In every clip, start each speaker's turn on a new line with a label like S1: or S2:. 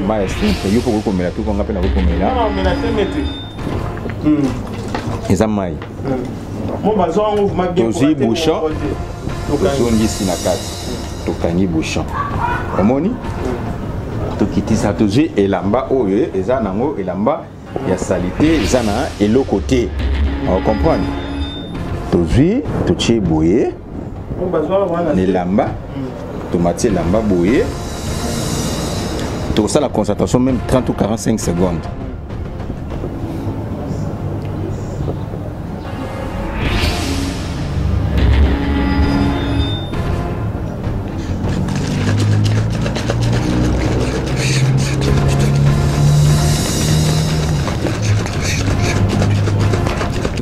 S1: Mai ya simple, yo mpo okoki komela to nga mpe nakoki komela. Eza mai. Tozwi bouchon, tozongisi na kati, tokangi bouchon, omoni, tokitisa, tozwi elamba oyo eza nango elamba ya salite, eza na eloko te, ocomprendre. Tozwi, totie boye na elamba, tomati elamba boye, tokosala concentration même 30 ou 45 secondes.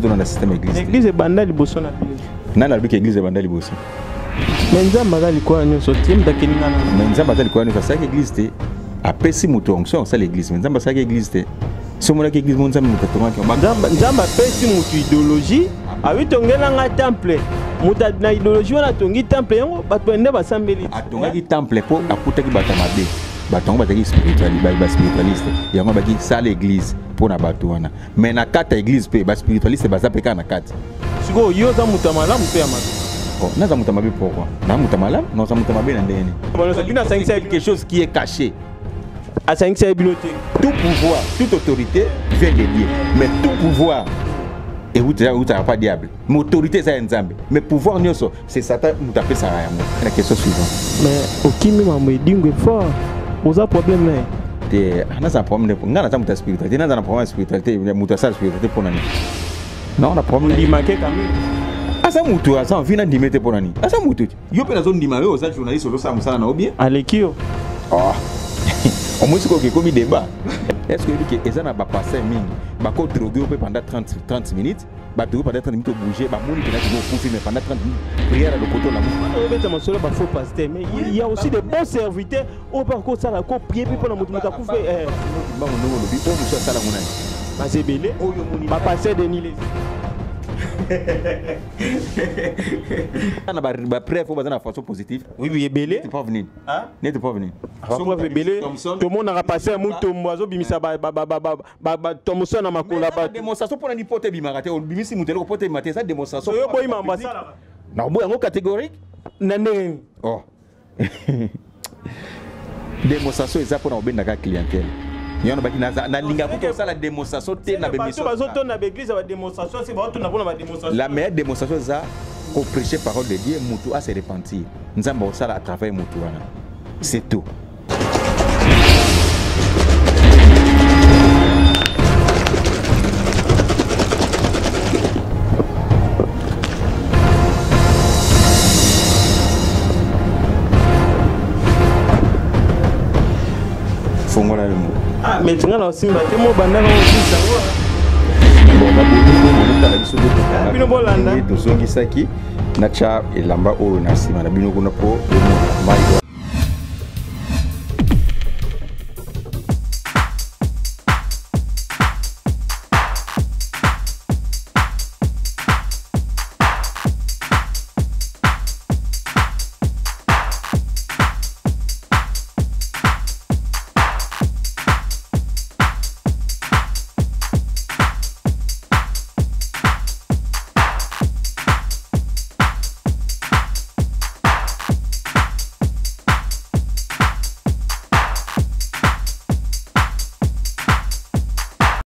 S1: Tolanda système église.
S2: Église ebanda liboso na bino.
S1: Nani alobiki église ebanda liboso?
S2: Mais Nzambe aza likolo ya nyonso, tie moto akeli nga na.
S1: Mais Nzambe aza likolo ya nyonso, asalaki église te. Apesi moto onction asala église, mais Nzambe asalaki église te. So omonaki église mo Nzambe moto atongaki yango.
S2: Nzambe apesi moto idéologie, awi tongela nga temple. Moto na idéologie wana atongi temple yango, bato nde basambeli.
S1: Atongaki temple mpo akutaki bato ya mabe. Bato yango bazalaki ba spiritualiste. Yango abaki sala église mpo na bato wana. Mais na kati ya église mpe ba spiritualiste baza mpe kaka na kati.
S2: Sikoyo yo oza moto ya malamu mpe ya mabe?
S1: Bon, naza moto ya mabe pourquoi? Na moto ya malamu, naza moto ya mabe na ndenge nini?
S2: Bon, bino asangisa
S1: quelque chose qui est caché.
S2: Asangisa bino te.
S1: Tout pouvoir, toute autorité vient de Dieu. Mais tout pouvoir eutaka pas diable. Mais autorité eza ya Nzambe. Mais pouvoir nyonso, c'est Satan moto apesaka yango. La question suivante.
S2: Mais okimi mambo edingo fort. Oza problème na ye?
S1: Te, naza problème ne. Nga naza moto ya spiritualité, naza na problème ya spiritualité, moto asala spiritualité mpo na nini? Non, na problème.
S2: Ndimake quand même.
S1: Aza moto aza envie na ndime te mpo na nini? Aza moto te. Yo mpe nazondima yo oza journaliste, ozosala mosala na yo bien.
S2: Aleki yo.
S1: Oh. Omoni sikoyo ekomi débat. Est-ce que oyebi ke eza na bapasteur mingi bakodrogue yo mpe pendant 30 minutes, badrogue pendant 30 minutes, obouge, bamoni mpenza kino okufi, mais pendant 30 minutes prière ya lokoto olamu.
S2: Obeta masolo ba faux pasteur, mais il y a aussi des bons serviteurs oyo mpe akosala ko prier mpe mpona moto moto akufi.
S1: Bango ndongo olobi oyo mosusu asala ngo nani?
S2: Baza ebele bapasteur Denis Lessie.
S1: Na ba preuve oyo baza na façon positive.
S2: Oui, oui, ebele.
S1: Neti preuve nini? Neti preuve nini?
S2: Ba preuve ebele. Tomonaka pasteur Mutombo azobimisa ba Thomson na makolo ya bato.
S1: Démonstration mpona nini pote ebimaka te? Obimisi moto eloko pote ebimaka te, eza démonstration.
S2: Oyo boyi mambo asalaka.
S1: Na oboyi yango catégorique.
S2: Na ndenge nini?
S1: Oh. Démonstration eza mpona kobendaka clientèle. Yango baki nalinga kutu kosala démonstration te na
S2: bémission. Bato bazotonda ba église ya ba démonstration, se bazotonda mpona ba démonstration.
S1: La meilleure démonstration eza koprêcher parole de Dieu, mutu a se repentir. Nzambe osala à travers mutu wana. C'est tout. Fongola yo moko.
S2: Ah, mais nga na osimba te, mo bandaka osisa ngo.
S1: Bon, baboni botala biso nde tokanga.
S2: Bino bolanda.
S1: Nde tozongisaki natya elamba oyo na nsima na bino kuna mpo bomona mai.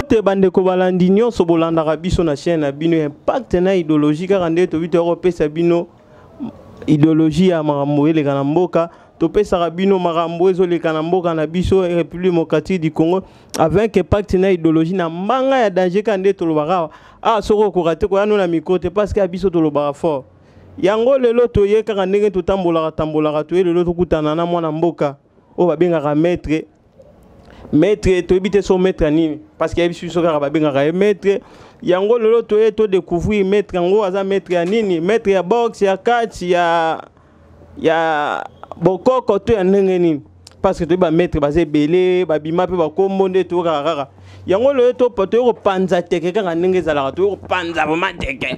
S2: Te bandeko balandi nyonso bolandaka biso na chaîne na bino Impact na idéologie, kaka nde tobi toyokopesa bino idéologie ya makambo eleka na mboka, topesaka bino makambo ezoleka na mboka na biso République démocratique du Congo avec impact na idéologie na mbanga ya danger. Kaka nde tolobaka awa, ah, soki okoka te koya no na micro te, parce que ya biso tolobaka fort. Yango lelo toye kaka ndenge totambolaka tambolaka, toye lelo tokutana na mwana mboka oyo babengaka maître. Maître toyebi te so maître ya nini, parce que yebi biso kaka babengaka ye maître. Yango lelo toye todécouvrir maître yango aza maître ya nini, maître ya boxe, ya catch, ya bokoko to ya ndenge nini, parce que toyebi ba maître baza ebele, babima mpe bakombo nde toyokaka kaka. Yango lelo toye kopanza teke kaka ndenge ezalaka, toye kopanza vraiment teke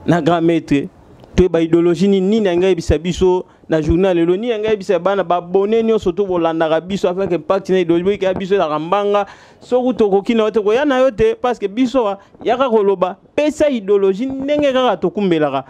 S2: na grand maître, toyeba idéologie nini nini alingi ayebisa biso. Na journée ya lelo, nini yango yebisa bana babone nyonso to bolandaka biso afin que Impact na Idéologie boyika biso ezalaka mbanga. Soki tokoki na yo te, koya na yo te, parce que biso yaka koloba pesa idéologie ndenge kaka tokumbelaka.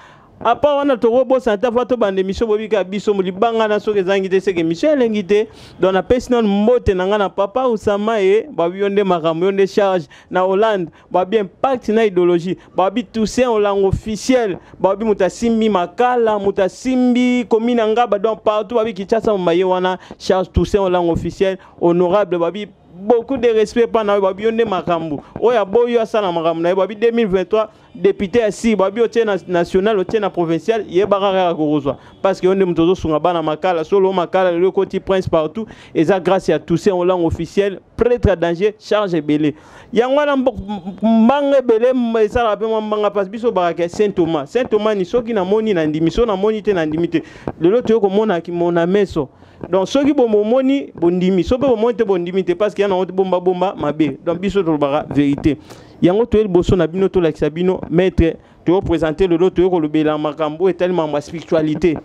S2: Apa wana tokobosana te, afa tobanda émission, bobika biso libanga na soki ezangi te, seke émission elengi te. Donc napesi nanu mbote na ngai na papa Usama ye babi yo nde makambo, yo nde charge na Hollande. Babi Impact na Idéologie, babi Toussaint Olango officiel, babi moto asimbi Makala, moto asimbi komi na Ngaba, donc partout babi Kinshasa ye wana charge Toussaint Olango officiel honorable. Babi beaucoup de respect mpa na yo, babi yo nde makambo oyo aboyi yo asala makambo na ye. Babi 2023 député ya si babi otie na national, otie na provincial, yebaka kaka kokozwa, parce que yo nde moto ozosunga bana Makala. Solo Makala lelo ekoti prince partout, eza grâce ya Toussaint Olango officiel, prêtre à danger, charge ebele. Yango wana mbanga ebele esalaka mpe mwa mbanga mpasi. Biso bakaka Saint Thomas, Saint Thomas ni soki namoni na ndimi, so namoni te na ndimi te. Lelo toye komona kimona meso. Donc soki bomomoni bondimi, so mpe bomoni te bondimi te, parce que ya nango te bomba bomba mabe. Donc biso tolobaka vérité. Yango toye liboso na bino, tolakisa bino maître toyoprésente lelo. Toye kolobela makambo etali makambo ya spiritualité.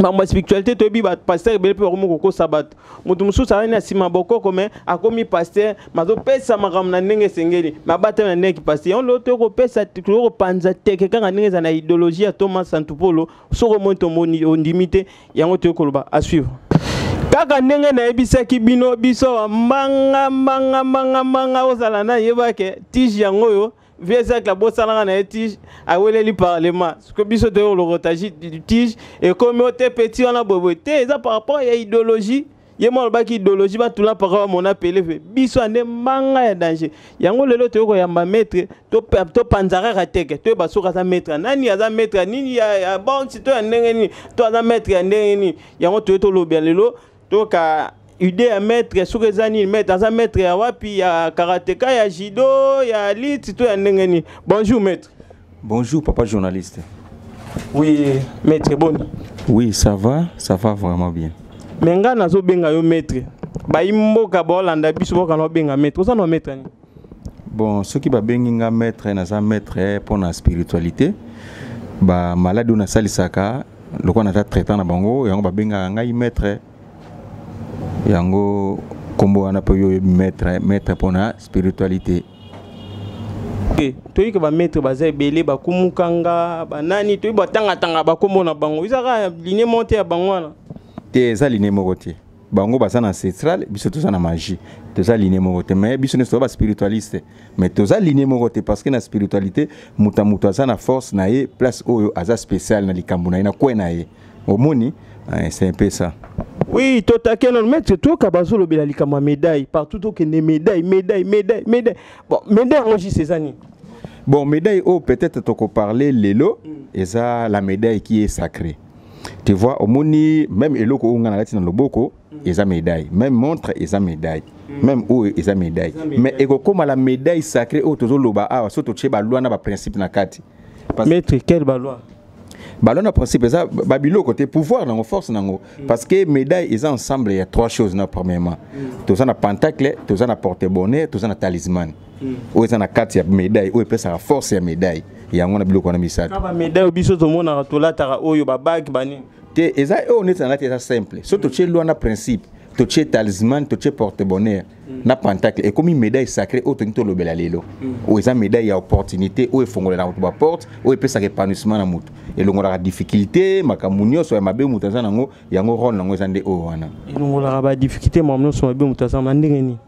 S2: Makambo ya spiritualité, toyebi bapasteur ebele mpe bakomi kokosa bato. Moto mosusu azali na nsima bokoko, me akomi pasteur, mazopesa makambo na ndenge esengeli, me abatami na ndenge pasteur. Yango lelo toye kopesa, toye kopanza teke kaka ndenge eza na idéologie ya Thomas Santupolo. Soki omoni tomoni, ondimi te. Yango toye koloba à suivre kaka ndenge nayebisaki bino. Biso mbanga mbanga mbanga mbanga, ozala na yebake tige yango oyo vieux Zacle abosanaka na ye tige, aweleli parlement. Soki biso toye kolokota tige, ekomi o te petit wana boyeboye te, eza par rapport ya idéologie. Ye mo alobaki idéologie batula mpaka bamona peleve. Biso ande mbanga ya danger. Yango lelo toye koyamba maître, topanza kaka teke, toyeba soki aza maître nani, aza maître ya nini, ya boxe to ya ndenge nini, to aza maître ya ndenge nini. Yango toye tolobela lelo, toka idée ya maître soki eza nini. Maître aza maître ya wapi? Ya karateka, ya judo, ya lutte to ya ndenge nini? Bonjour maître.
S1: Bonjour papa journaliste.
S2: Oui maître, boni?
S1: Oui, ça va, ça va vraiment bien.
S2: Me ngai nazobenga yo maître, bayi mboka baolanda biso bokana obenga maître, oza na maître nini?
S1: Bon, soki babengi nga maître, naza maître mpona spiritualité. Bamaladi oyo nasalisaka, lokola naza traitant na bango, yango babengaka ngai maître. Yango nkombo wana mpe yo oyebi maître, maître mpona spiritualité.
S2: Toyebi ke bamaître baza ebele, bakumukanga banani, toyebi batangatanga bakombo na bango. Eza kaka ligne moko te ya bango wana?
S1: Te, eza ligne moko te. Bango baza na ancestral, biso toza na magie. Toza ligne moko te, mais biso nyonso toza baspiritualiste, mais toza ligne moko te, parce que na spiritualité moto ya moto aza na force na ye, place oyo aza spécial na likambo na ye, na kwe na ye. Omoni, c'est un peu ça.
S2: Oui, totake nano maître, toyoka bazolobela likambo ya médaille partout, tokende médaille, médaille, médaille, médaille. Bon, médaille yango juste eza nini?
S1: Bon, médaille oyo peut-être tokoparle lelo eza la médaille qui est sacrée, tu vois. Omoni, même eloko oyo nga nalati na loboko eza médaille, même montre eza médaille, même oyo eza médaille, mais ekokóma la médaille sacrée oyo tozoloba awa so totie baloi na baprincipe na kati.
S2: Maître, quelle baloi?
S1: Baloi na principe eza babiloko te, pouvoir nango, force nango, parce que médaille eza ensemble ya trois choses. Na premièrement toza na pentacle, toza na porte bonheur, toza na talisman oyo eza na kati ya médaille, oyo epesaka force ya médaille. Yango na biloko wana misato.
S2: Ka bamédaille oyo biso tomonaka, tolataka, oyo babage banini?
S1: Te, eza oyo neti nalati, eza simple. So totie loi na principe, totie talisman, totie porte bonheur na pentacle, ekomi médaille sacré oyo tolingi tolobela lelo. Oyo eza médaille ya opportunité, oyo efongolelaka moto baporte, oyo epesaka épanouissement na moto, elongolaka difficulté, makambo nyonso ya mabe moto aza nango. Yango rôle nango eza nde oyo wana.
S2: Elongolaka badifficulté, makambo nyonso mabe moto aza na ndenge nini?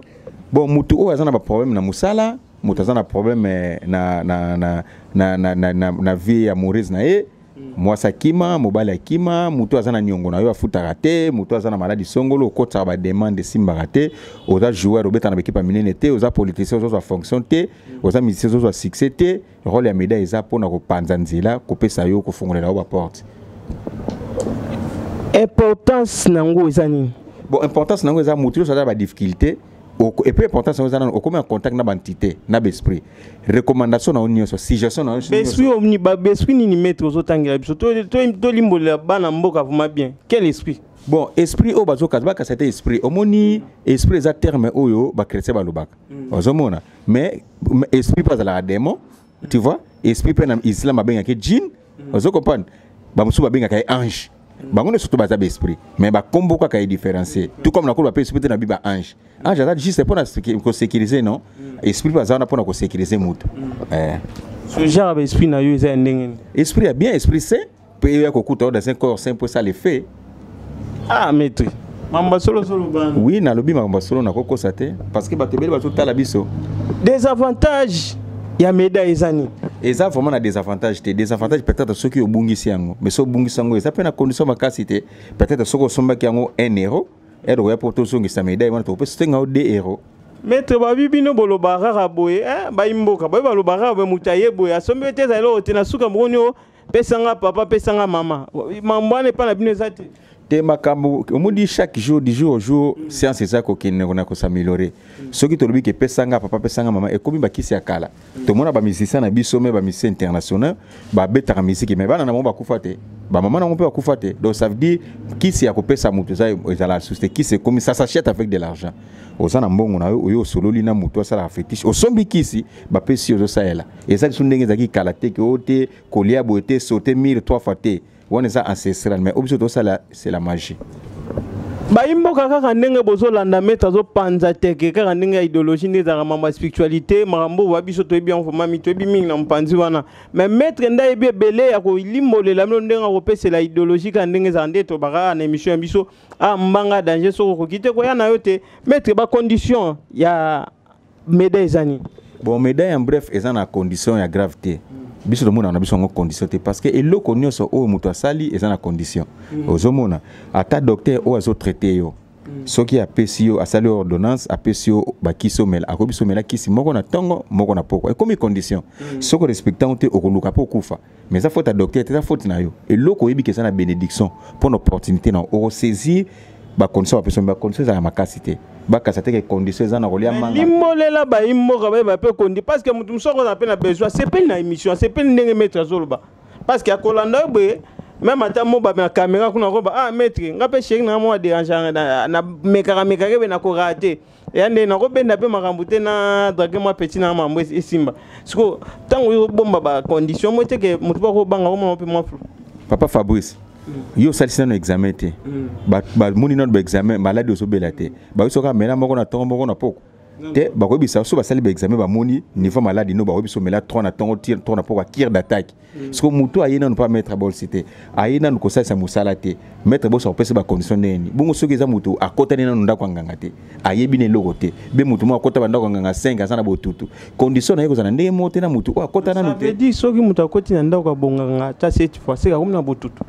S1: Bon, motu oyo aza na baproblème na mosala, moto aza na problème na vie amoureuse na ye, mwasi akima, mobali akima, moto aza na niongo na yo afutaka te, moto aza na maladi songolo, okotisaka bademande esimbaka te, oza joueur obeta na baekipe ya minene te, oza politicien ozozwa fonction te, oza musicien ozozwa succès te. Rôle ya médaille eza mpona kopanza nzela, kopesa yo, kofongolela yo baporte.
S2: Importance nango eza nini?
S1: Bon, importance nango eza motu nyonso aza na badifficulté. Et puis importance nango eza nano okomi en contact na baentité, na baesprit, recommandation na yo nyonso, suggestion na yo nyonso.
S2: Baesprit omni baesprit nini maître ozotangela biso? Tolimbolela bana mboka vraiment bien, quel esprit?
S1: Bon, esprit oyo bazokasa, bakasa te. Esprit, omoni, esprit eza terme oyo bachrétien balobaka, ozomona. Mais esprit mpe azalaka démon, tu vois. Esprit mpe na islam babengaka djinn, ozo comprendre. Bamosusu babengaka ye ange. Bango nyonso to baza baesprit, mais bakombo kaka edifférencier. Tout comme nakoloba mpe esprit te, na bi ba ange. Ange aza juste mpona kosécuriser, non? Esprit mpe aza wana mpona kosécuriser moto.
S2: So genre ya baesprit na yo eza ya ndenge nini?
S1: Esprit ya bien, esprit saint mpe eya kokuta yo dans un corps saint mpo esala effet.
S2: Ah, maître, mambo ya solosolo bana.
S1: Oui, nalobi makambo ya solo, nakokosa te, parce que bato ebele bazotala biso.
S2: Désavantage ya médaille eza nini?
S1: Eza vraiment na désavantage te. Désavantage peut-être soki obungisi yango, mais soki obungisi yango, eza mpe na condition makasi te. Peut-être soki osombaki yango 1 euro, ere okoya mpo tozongisa médaille wana, tokopesa totenga yo 2 euro.
S2: Maître, babi bino bolobaka kaka boye, bayi mboka boye balobaka kaka boye, moto aye boye asombi yo te, ezali eloko te, na suka mokoni o pesanga papa, pesanga mama. Mambo wana epai na bino eza te?
S1: Te, makambo omoni, chaque jour, du jour au jour, science eza kokende na kosaméliorer. Soki tolobi ke pesanga papa, pesanga mama, ekomi bakisi ya kala. Tomona bamusicien na biso, mais bamusicien international babetaka misiki, mais bana na bango bakufa te, bamama nango mpe bakufa te. Donc ça veut dire kisi ya kopesa moto eza, ezala susu te. Kisi ekomi, ça s'achète avec de l'argent. Oza na mbongo na yo, oyo osololi na moto asalaka fétiche, osombi kisi, bapesi yo, ozosalela. Eza lisusu ndenge ezalaki kala te, ke o te kolia boye te, sauter mur trois fois te. Wana eza ancestral, mais oyo biso tosala, c'est la magie.
S2: Bayi mboka, kaka ndenge bozolanda, maître azopanza teke kaka ndenge ya idéologie nde ezalaka, mambo ya spiritualité, makambo oyo biso toyebi yango vraiment mi toyebi mingi na mopanzi wana, mais maître nde ayebi ebele ya kolimbolela bino ndenge akopesela idéologie kaka ndenge ezalaka. Nde tobaka kaka na émission ya biso a mbanga danger, soki okoki te koya na yo te. Maître, bacondition ya médaille eza nini?
S1: Bon, médaille en bref eza na condition ya grave te. Biso tomonaka na biso yango condition te, parce que eloko nyonso oyo moto asali eza na condition. Ozomona ata docteur oyo azotraite yo, soki apesi yo, asali yo ordonnance, apesi yo bakisi omela, akoki biso omela kisi moko na ntongo, moko na pokwa, ekomi condition. Soki orespecte yango te, okoluka mpe okufa, mais eza faute ya docteur te, eza faute na yo. Eloko oyebi ke eza na bénédiction mpona opportunité na okosaisir bacondition bapesi yo. Bacondition ezalaka makasi te, bakasa te ke condition eza na kolia manga.
S2: Limbolela bayi mboka bayeba mpe kondi, parce que moto mosusu akozala mpe na besoin, asepeli na émission, asepeli ndenge maître azoloba, parce que akolanda yo boye, même ata mo na caméra kuna akoba: "Ah maître, nga mpe chéri na nga mo adérange, na mekaka mekaka ebe nakokaa te, eya nde nakobenda mpe makambo te na drague mwa petit na makambo esimba." Siko ntango oyobomba bacondition mo te ke moto mpo akobanga komona mpe mwa flou.
S1: Papa Fabrice, yo osalisi nano examen te, bamoni nano baexamen, maladi ozobela te, bayoki soki amela moko na ntongo, moko na poko te. Bakoyebisa so basali baexamen, bamoni niveau maladi no, bakoyebisa omela 3 na ntongo, 3 na poko, cure d'attaque. Siko motu aye nanu mpa maître Bolsi te, aye nanu kosalisa mosala te, maître Bolsi akopesa bacondition ndenge nini? Bongo soki eza motu akotani nanu ndako ya nganga te, ayebi na eloko te, be motu moko akota bandako ya nganga 5, aza na botutu, condition na ye kozala ndenge moko te na motu oyo akota nanu te.
S2: Soki moto akoti na ndako ya bonganga ata sept fois, seka akomi na botutu.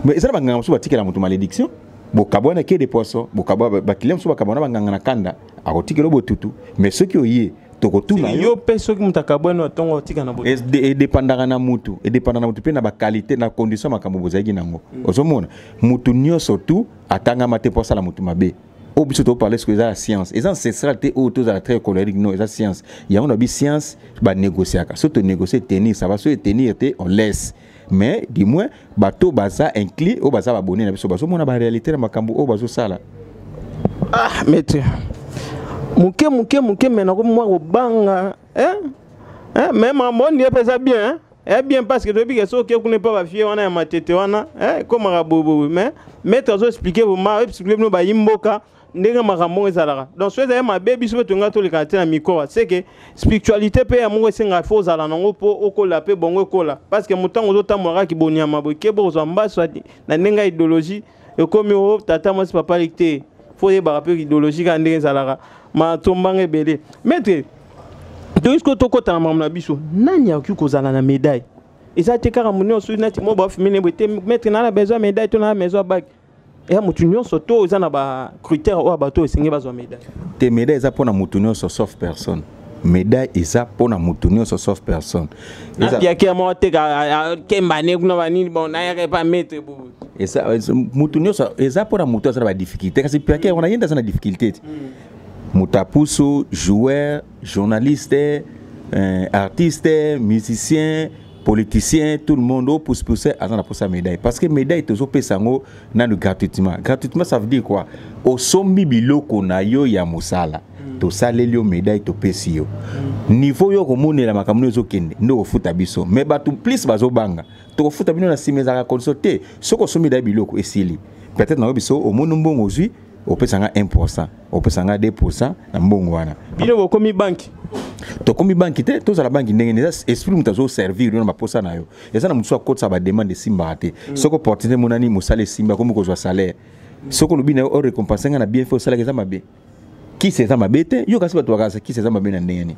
S1: Mais eza na banganga mosusu batikela motu malédiction, bokabwana ke de poisson, bokabwa bakiliya mosusu bakabwana banganga na kanda, akotikela botutu. Mais soki oye, tokotuna.
S2: Yo mpe soki moto akabwani na ntongo, otika na
S1: botutu. Edépendaka na mutu, edépendaka na mutu mpe na baqualité, na condition makambo bozalaki nango. Ozomona mutu nyonso tu atangama te mpo asala mutu mabe. Oyo biso toparle soki eza ya science, eza ancestral te oyo tozala très colérique, non, eza science. Yango na bi science banégociaka. So tonégocie, tenir, ça va. So etenir te, on laisse. Mais du moins bato baza inclus, oyo baza babone na biso, bazomona baréalité na makambo oyo bazosala.
S2: Ah maître, moke moke moke, mais nakomi mwa kobanga, eh? Eh, mais makambo oyo mpe eza bien, hein? Eh bien, parce que toyebi ke soki okei kuna epa bafie wana ya matete wana, ekomaka boyeboye. Mais maître azo expliquer vraiment, expliquer bino bayi mboka ndenge makambo ngo ezalaka. Donc so ezali mabe, biso mpe tolinga tolekana te na micro. C'est que spiritualité mpe ya moko esengaka, fo ozala nango mpo okola mpe bongo ekola, parce que motango ozotambola kaka bonyama boye, keba kozwa mbaso na ndenge ya idéologie. Ekomi o tata mwasi, papa leki te, fo oyebaka mpe idéologie kaka ndenge ezalaka, matombanga ebele. Maître, toyei sikoyo tokɔta na makambo na biso. Nani akoki kozala na médaille? Eza te kaka moto nyonso nati mo bafumene boye te: "Maître, naa na besoin médaille" to "naa na besoin bague". Eya motu nyonso to eza na bacritère oyo bato oyo esenge bazwa médaille?
S1: Te, médaille eza mpona motu nyonso sauf personne. Médaille eza mpona motu nyonso sauf personne.
S2: Apiaki ya moko te, kemba ne kuna banini, bon, nayaka epa maître boye.
S1: Eza motu nyonso, eza mpona motu aza na badifficulté. Kasi piaki wana, ye nde aza na difficulté te. Moto apusu, joueur, journaliste, artiste, musicien, politicien, tout le monde oyo pousse-pousse aza na posa médaille, parce que médaille tozopesa yango nanu gratuitement. Gratuitement, ça veut dire quoi? Osombi biloko na yo ya mosala. Tosaleli yo médaille, topesi yo niveau yo komonela makambo no ezokende nde okofuta biso. Mais bato plus bazobanga tokofuta bino na nsima, ezalaka condition te. Soki osombi da biloko esili, peut-être nango biso omoni mbongo ozwi, opesanga 1, opesanga 2 na mbongo wana.
S2: Bino bokomi banki?
S1: Tokomi banki te. Tozala banki ndenge nini? Eza esprit moto azoservir yo na baposa na yo. Eza na mosusu akotisa bademande, esimbaka te. Soki opportunité emonani, mosala esimbi, akomi kozwa salaire. Soki olobi na yo orécompense nga na bien fait osalaka, eza mabe. Kisi eza mabe te. Yo kasi bato bakasa kisi eza mabe na ndenge nini?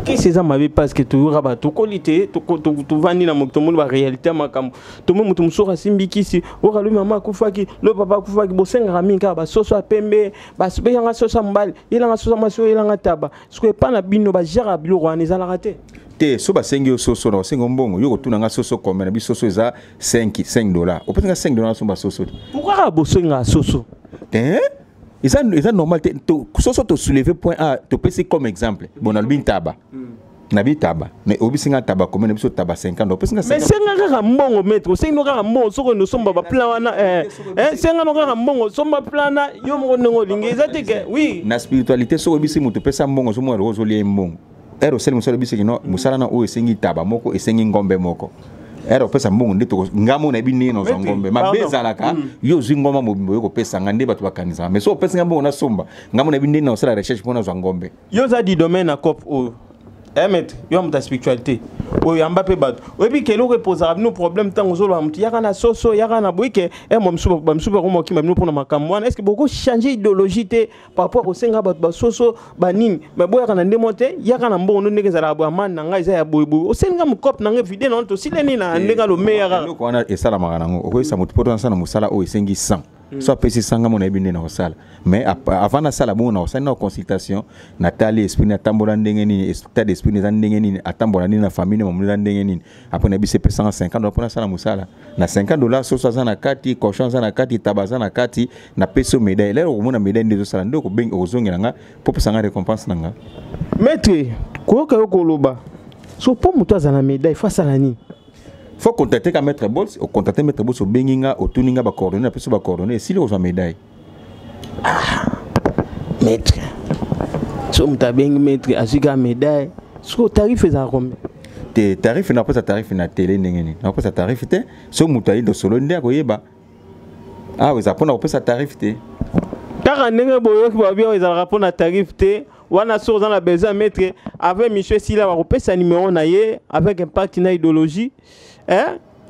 S2: Kisi eza mabe parce que toyoka bato tokoli te, tovandi na moto, tomoni baréalité ya makambo. Tomoni moto mosusu asimbi kisi oyo alobi mama akufaki, lo papa akufaki. Bosengaka mingi kaka basoso ya pembe, beyanga soso ya mobali, yelanga soso ya mwasi oyo, yelanga taba. Soki epa na bino bagere biloko wana ezalaka te?
S1: Te. So basengi yo soso na kosenga mbongo, yo kotuna nga soso combien? Na biso soso eza 5, 5 dollar. Opesi nga 5 dollar, nasomba soso te.
S2: Pourquoi kaka bosengaka soso?
S1: Te, eza normal te. Soso tosoulever point A, topesi comme exemple. Bon, nalobi ntaba, nabi taba, mais obisi nga taba combien? Na biso taba 50, opesi nga.
S2: Mais senga kaka mbongo, maître. Osengi no kaka mbongo soki osomba baplan wana. Senga no kaka mbongo, somba plan na yo moko ndenge olingi. Eza te ke oui.
S1: Na spiritualité, soki oyebisi moto opesa mbongo, ozomona loko ozolia ye mbongo. Ere osali mosala, oyebisi kino mosala na oyo esengi taba moko, esengi ngombe moko. Ere opesa mbongo nde nga mo nayebi ndenge nazwa ngombe. Mabe ezalaka yo ozwi ngomba mobimba oyo kopesa nga nde bato bakanisaka. Mais so opesi nga mbongo nasomba, nga mo nayebi ndenge nasala recherche mpo nazwa ngombe.
S2: Yo oza du domaine na cope oyo, maître. Yo moto ya spiritualité oyo yamba mpe bato, oyebi ke eloko epozaka bino problème ntango ozoloba moto yaka na soso, yaka na boye, ke bamisusu bakoma okima bino mpona makambo wana. Est ce que bokochange idéologie te par rapport kosenga bato basoso banini? Mais boyaka na ndemo te, yaka na mbongo ndo ndenge ezalaka boye. Amani na ngai eza ya boyeboye, osenga mokope na ngai vide na tosileni na ndenge alomeya kaka.
S1: Eloko wana esalamaka nango, okoyesa moto mpo tosala mosala oyo esengi 100. So apesi 100, mo nayebi nde na kosala. Mais avant nasala bongo, na kosali na consultation, natali esprit natambola ndenge nini, état d'esprit eza ndenge nini, atambola nini na famille, mamoni eza ndenge nini. Après nayebi se epesanga 50 $ mpo nasala mosala. Na 50 $, soso aza na kati, cochon aza na kati, taba aza na kati. Napesi yo médaille. Lelo okomona médaille nde ezosala nde okozongela nga mpo opesanga récompense na nga.
S2: Maître, koyoka yo koloba so, mpo moto aza na médaille, faut asala nini?
S1: Faut contacter ka maître Bols. Ocontacte maître Bols, obengi nga, otuni nga bacoordonnées, napesi bacoordonnées, esili, kozwa médaille.
S2: Ah, maître, so moto abengi maître, azwi ka médaille, siko tarif ezala combien?
S1: Te, tarif nakopesa tarif na tele ndenge nini? Nakopesa tarif te. So moto ayi solo nde akoyeba. Awa eza mpona kopesa tarif te.
S2: Kaka ndenge boyoki babi, awa ezalaka mpona tarif te. Wana so oza na besoin maître, avec monsieur esila, bakopesa numéro na ye avec impact na idéologie.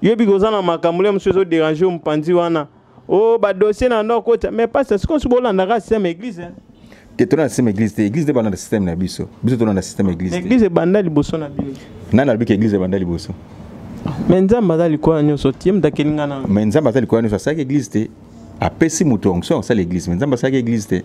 S2: Yoyebi koza na makambo le mosusu ezodérange yo, mopanzi wana o badossier na ndo akota. Mais pasta, sikoyo so bolandaka système église, hein?
S1: Te, tona na système église te. Église nde banda na système na biso. Biso tona na système église te.
S2: Église ebanda liboso na bino.
S1: Nani alobiki église ebanda liboso?
S2: Mais Nzambe aza likolo ya nyonso, tie moto akeli nga na.
S1: Mais Nzambe aza likolo ya nyonso, asalaki église te. Apesi moto onction asala église, mais Nzambe asalaki église te.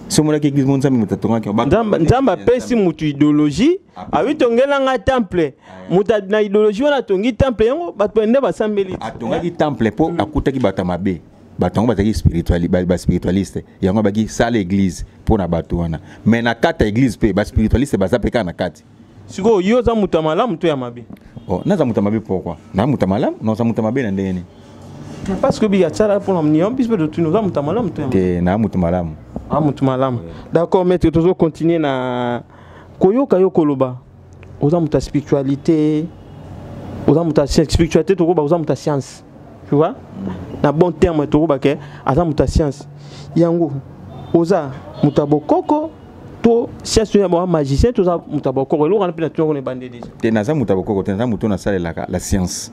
S1: So omonaki église mo Nzambe moto atongaki?
S2: Nzambe apesi moto idéologie, awi tongelanga temple. Moto na idéologie wana atongi temple yango, bato nde basambeli.
S1: Atongaki temple mpo akutaki bato ya mabe. Bato yango bazalaki baspiritualiste. Yango abaki sala église mpo na bato wana. Mais na kati ya église mpe baspiritualiste baza mpe kaka na kati.
S2: Sikoyo yo oza moto ya malamu to ya mabe?
S1: Oh, naza moto ya mabe pourquoi? Na moto ya malamu, naza moto ya mabe na ndenge nini?
S2: Parce que biga tsala mpona niyo biso mpe totuni, oza moto ya malamu to ya mabe?
S1: Te, na moto malamu.
S2: Ah, moto malamu, d'accord. Maître, tozocontinue na koyoka yo koloba. Oza moto ya spiritualité, oza moto ya spiritualité, tokoba oza moto ya science, tu vois, na bon terme tokoba ke aza moto ya science. Yango oza moto ya bokoko to science oyo ya ba magicien to oza moto ya bokoko? Eloko wana mpe na tunako na ebande déjà.
S1: Te, naza moto ya bokoko te. Naza moto oyo nasalelaka la science.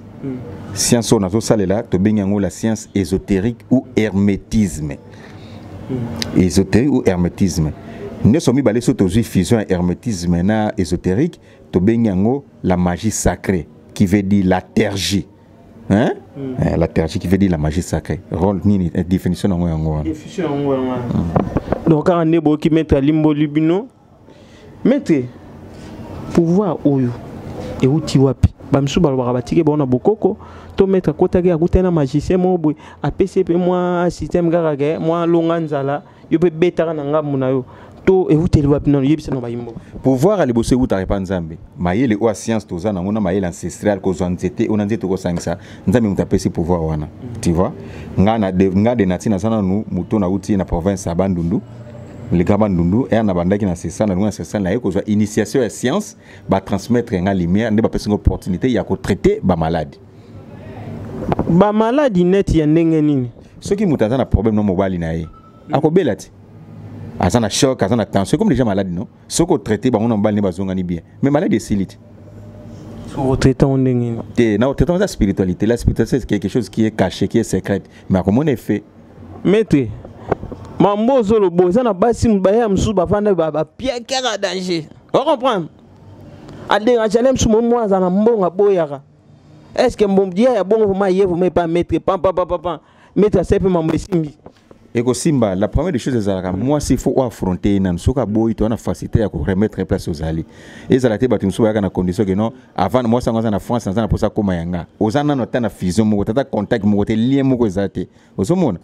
S1: Science oyo nazosalela, tobengi yango la science ésotérique ou hermétisme. Ésotérique ou hermétisme, nyonso mibale, so tozwi fusion ya hermétisme na ésotérique, tobengi yango la magie sacrée, qui veut dire la théurgie, hein? La théurgie qui veut dire la magie sacrée. Rôle nini, définition nango yango wana.
S2: Définition yango wana. Donc kaka nde boyoki maître alimboli bino. Maître, pouvoir oyo euti wapi? Bamisusu balobaka batiki bango na bokoko to maître akotaki, akutani na magicien moko boye, apesi ye mpe mwa système kaka ke mwa longa nzala, yo mpe betaka na ngambu na yo, to euteli wapi? Nano yebisa na bayimbo.
S1: Pouvoir ya liboso eutaka epa Nzambe. Mayele oyo ya science toza nango na mayele ancestral, kozwa nzete oyo na nzete okosangisa, Nzambe moto apesi pouvoir wana, tu vois. Nga de nature naza nanu moto nauti na province ya Bandundu. Le grand Bandundu eya na bandaki na sesa na longo na sesa na ye kozwa initiation ya science, batransmettre nga lumière nde bapesi nga opportunité ya kotraite bamaladi.
S2: Bamaladi neti ya ndenge nini?
S1: Soki moto aza na problème na mobali na ye, akobela ti aza na choc, aza na tension, comme déjà maladi no. Soki otraite bango na mobali nde bazongani bien, mais maladi esili ti.
S2: Otraite ngo ndenge nini?
S1: Te, na otraite eza spiritualité. La spiritualité, c'est quelque chose qui est caché, qui est secrète, mais akomona effet.
S2: Maître, mambo ozoloba eza na basi baya mosusu bavanda bapiakaka danger, ocomprendre, adérange ale mosusu mo aza na mbongo aboyaka. Est ce que mbongo ya bongo vraiment ye vraiment epa maître pam pam pam pam, maître asali mpe mambo esimbi?
S1: Ekosimba. La première des choses ezalaka mwasi, faut oaffronte ye nanu. Soki aboyi, toza na facilité ya koremettre place. Ozali ezala te, bato mosusu bayaka na condition ke non, avant mwasi yango aza na France, aza na mposa akóma yanga. Oza nano ata na fusion moko te, ata contact moko te, lien moko eza te. Ozomona,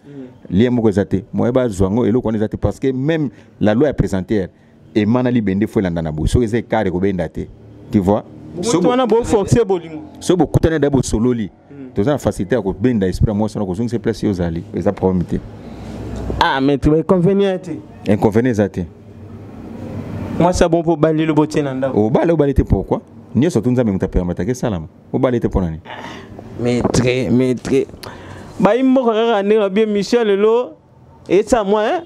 S1: lien moko eza te, moye bazwa yango eloko wana eza te, parce que même la loi ya pesanteur emana libende fo elanda na boye. Soki eza écart, ekobenda te, tu vois.
S2: Moto wana boforce bolingo.
S1: Soki bokutani da, bosololi, toza na facilité ya kobenda esprit ya mwasi wana, kozongisa place oyo ozali, eza problème te.
S2: Ah maître, bainconvénient te?
S1: Inconvénient eza te.
S2: Mwasi abon mpo balelo botie na ndako?
S1: Obala, obali te, pourquoi? Nyonso tu Nzambe moto apermetaka esalama. Obali te mpo nani?
S2: Maître, maître, bayi mboka kaka ndenge babi émission lelo esa mwa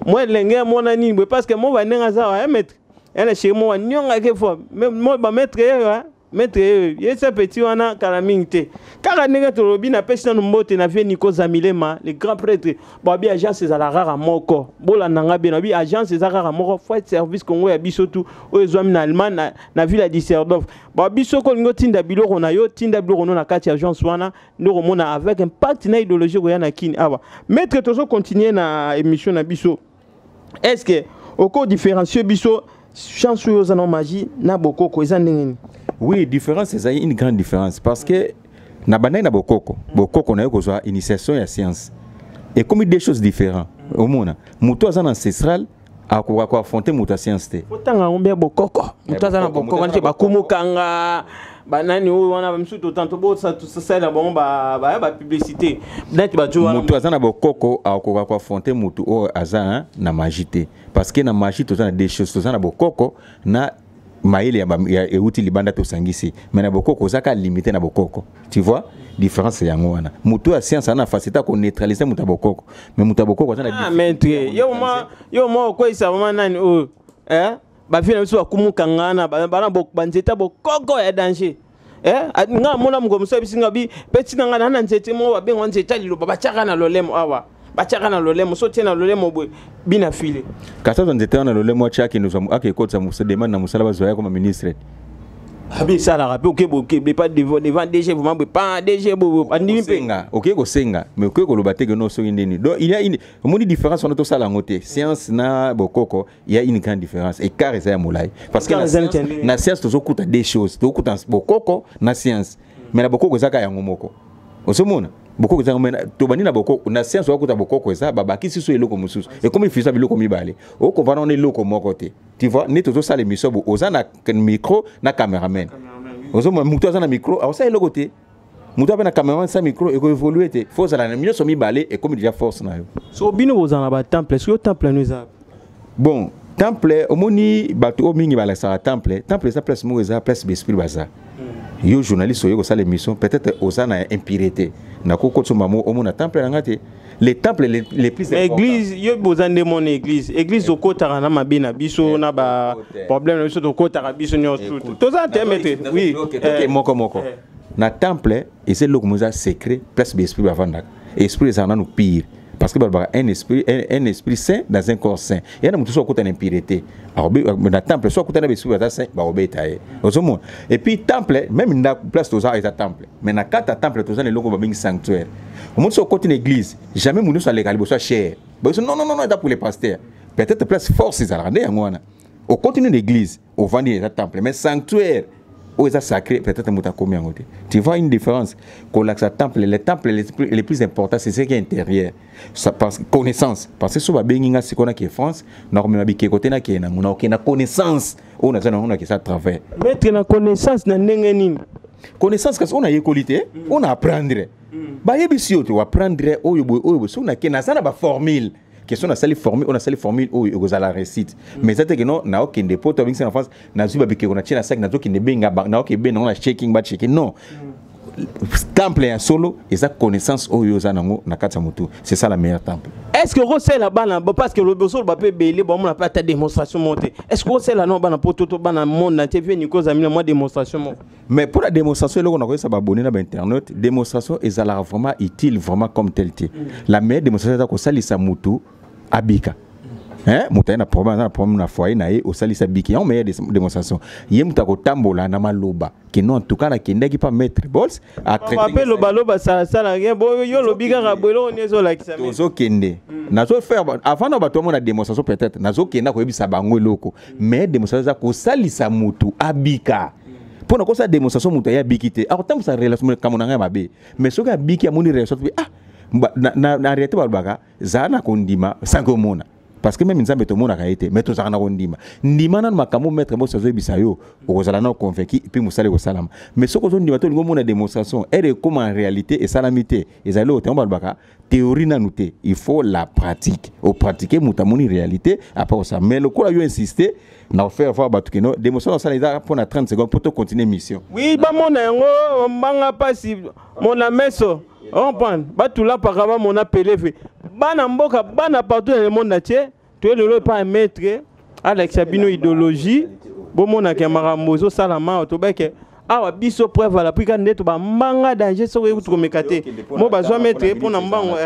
S2: mwa elenge ya mwana nini boye, parce que mo bandenge aza wa maître ena chéri mo banyongaki fo mo bamaître yeyo, maître yeyo yesa petit wana kala mingi te. Kaka ndenge tolobi, napesi nanu mbote na vie Nico Zamilema, le grand prêtre. Babi agence ezala kaka moko, bolanda nga bien, babi agence eza kaka moko, Freight Service Congo ya biso tu oyo ezwami na Allemagne, na ville ya Düsseldorf. Babi soki olingi otinda biloko na yo, tinda biloko no na kati ya agence wana nde okomona avec impact na idéologie koya na kini awa. Maître, tozocontinue na émission na biso. Est ce que oko différencier biso chance oyo oza na magie na bokoko eza ndenge nini?
S1: Oui, différence ezali, une grande différence, parce que na bandaki na bokoko, bokoko na yo kozwa initiation ya science, ekomi deux choses différentes. Omona moto aza na ancestral akoka koaffronte moto ya science te.
S2: Otanga yango mpe bokoko, moto aza na bokoko nti bakumukanga banani oyo wana bamisusu totanto bosalela bango baya bapublicité neti bajo wana.
S1: Moto aza na bokoko akoka koaffronte moto oyo aza na magie te, parce que na magie toza na deux choses: toza na bokoko na mayele ya euti libanda tosangisi. Mais na bokoko oza kaka limité na bokoko, tu vois différence yango wana. Moto ya science aza na facilité akoneutraliser moto ya bokoko, mais moto ya bokoko aza na
S2: Ah maître, yo ma okweyisa mama nani oyo, eh? Bavie na biso bakumukanga na bana banzete ya bokoko ya danger, eh? Nga amona moko mosusu ayebisi nga bi mpe ntina nga na nzete moko babengwa nzete ya liloba, batiaka na lolemo awa, batiaka na lolemo, so tie na lolemo boye bina file.
S1: Kasi azwa nzete wana lolemo atia, akende akekotisa demande na mosala, bazwa ya koma ministre.
S2: Abi esalaka mpe oke boke pas devant DG vraiment boye pa DG boye andimi mpe.
S1: Okoki kosenga, mais okoki koloba te ke no soki ndeni. Donc il y a une, omoni différence wana, tosala yango te. Science na bokoko, il y a une grande différence, écart eza ya molai, parce que na science tozokuta deux choses: tozokuta bokoko na science. Mais na bokoko ezaka yango moko. Ozomona bokoko eza, tobandi na bokoko. Na science okokuta bokoko eza, babakisi so eloko mosusu, ekomi fisa biloko mibale, okomprendre wana eloko moko te, tu vois. Nde tozosala émission bo, oza na micro na cameraman. Ozomona motu aza na micro akosala eloko te, motu ape na cameraman sa micro ekoévolue te. Fo ozala na nyonso mibale, ekomi déjà force na yo.
S2: So bino bozala na batemple, soki yo temple no eza?
S1: Bon, temple, omoni bato oyo mingi balakisaka temple. Temple eza place moko, eza place baesprit baza. Yo journaliste oye kosala émission, peut-être oza na impureté, nakokotisa mo omona temple na nga te. Les temples les plus
S2: Église yo boza nde mona église, église tokotaka na mabe na biso, na ba problème na biso, tokotaka biso nyonso toza te, maître, oui.
S1: Moko moko na temple eza eloko mo eza secret, place baesprit bavandaka. Esprit ezala nanu pire, parce que balobaka un esprit saint dans un corps saint. Eya na motu so akota na impureté na temple, so akuta na baesprit baza saint, bakobeta ye. Ozomona, et puis temple même ndako, place toza eza temple, mais na kati ya temple toza na eloko babengi sanctuaire. Omoni, so okoti na église, jamais motu nyonso aleka liboso ya chaire. Babiso non, non, non, eza pour les pasteurs. Peut-être place force ezalaka nde yango wana. Okoti na église, ovandi, eza temple, mais sanctuaire oyo eza sacré, peut-être moto akomi yango te. Tu vois une différence. Kolakisa temple, le temple le plus important, c'est ce qui est intérieur. Ça, parce connaissance, parce que so babengi nga sikoyo nake France, nakomema bikeko te, nakende nango, nakokende na connaissance oyo naza nango, nakesa travers.
S2: Maître, na connaissance na ndenge nini?
S1: Connaissance kasi oyo nayekoli te, oyo na apprendre, bayebisi yo te, oapprendre oyo boye, oyo boye. Soki nake, naza na baformule. Question nasali formule oyo, nasali formule oyo, ekozala réussite. Mais eza te ke non, naokende poto, abengisi na France, nazwi babikeko, natie na sac, nazokende benga, naoke benga ngo na checking, bacheke. Non, temple ya solo eza connaissance oyo oza nango na kati ya motu. C'est ça la meilleure temple.
S2: Est ce que okosala bana, parce que lobi ozoloba mpe ebele, bamona mpe ata démonstration moko te. Est ce que okosala no bana poto to bana monde entier, vie Niko ozami na mwa démonstration moko?
S1: Mais pour la démonstration, eloko nakoyesa baabonné na bainternet, démonstration ezalaka vraiment utile vraiment comme tel te. La meilleure démonstration eza kosalisa mutu abika. Hein, moto aye na problème, aza na problème na foyer na ye, osalisa biki, yango meilleure démonstration. Ye moto akotambola na maloba ke non, en tout cas nakendaki pa maître Bols.
S2: Mpe lobaloba salasala rien, bo yo lobi kaka boye, eloko nini ezolakisa?
S1: Tozokende, nazofaire avant na bato bamona démonstration, peut-être nazokenda koyebisa bango eloko. Mais démonstration eza kosalisa motu abika. Mpo na kosala démonstration, moto aye abiki te, akotambwisa relation kambo na ngai mabe. Mais soki abiki, amoni relation, ah, na réalité balobaka zala na kondima sanke omona, parce que même Nzambe tomonaka ye te, mais tozalaka na kondima. Ndima nanu makambo maître Bosi azoyebisa yo, okozala na convaincu mpe mosala ekosalama. Mais soki ozondima te, olingi omona démonstration ere ekóma en réalité esalami te, ezali oyo tengo balobaka théorie nanu te. Il faut la pratique, opratike, moto amoni réalité, après kosala. Mais lokola yo insiste na kofaire voir bato keno démonstration osala eza mpona 30 secondes mpo tocontinue mission.
S2: Oui, bamona yango mbanga mpasi mona meso comprendre, batulapaka bamona pelefe. Bana mboka, bana partout dans le monde entier, toye lelo epa ya maître alakisa bino idéologie, bomonaka makambo ezosalama awa. Tobeke awa biso preuve à l'appui, kaka nde to bambanga danger soki oyekuti komeka te mo bazwa maître mpona mbango.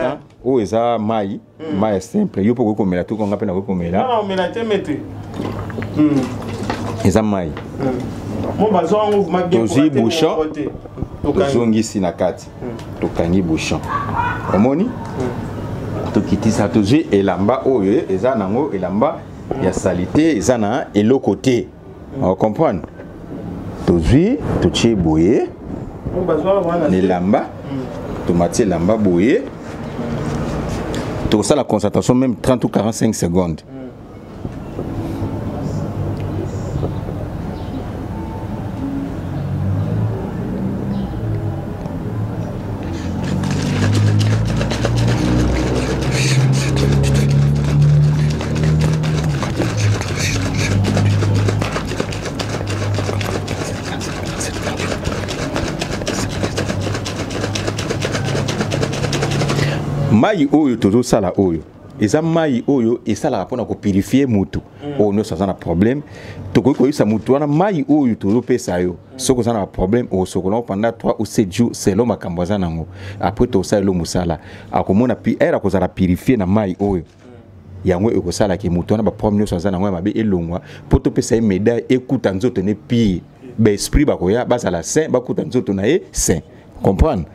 S1: Oyo eza mai, mai ya simple, yo mpo okoki komela, to konga mpe nakoki komela.
S2: Omela te, maître.
S1: Eza mai.
S2: Mo bazwa yango vraiment bien.
S1: Tozwi bouchon, tozongisi na kati, tokangi bouchon, omoni, tokitisa, tozwi elamba oyo eza nango elamba ya saleté, eza na eloko te, ocomprendre. Tozwi, totie boye na elamba, tomatie elamba boye, tokosala concentration même 30 ou 45 secondes. Mai oyo tozosala oyo eza mai oyo esalaka mpona kopurifie mutu oyo nyonso aza na problème. Tokoki koyebisa mutu wana, mai oyo tozopesa yo, soki oza na baproblème, okosokola ngo pendant 3 ou 7 jours selon makambo aza nango. Après tokosalela mosala, akomona ere akozala purifie na mai oyo. Yango ekosalaka moto wana baproblème nyonso aza nango ya mabe elongwa, mpo topesa ye médaille ekuta nzoto ne pire, baesprit bakoya bazala saint, bakuta nzoto na ye saint, comprendre.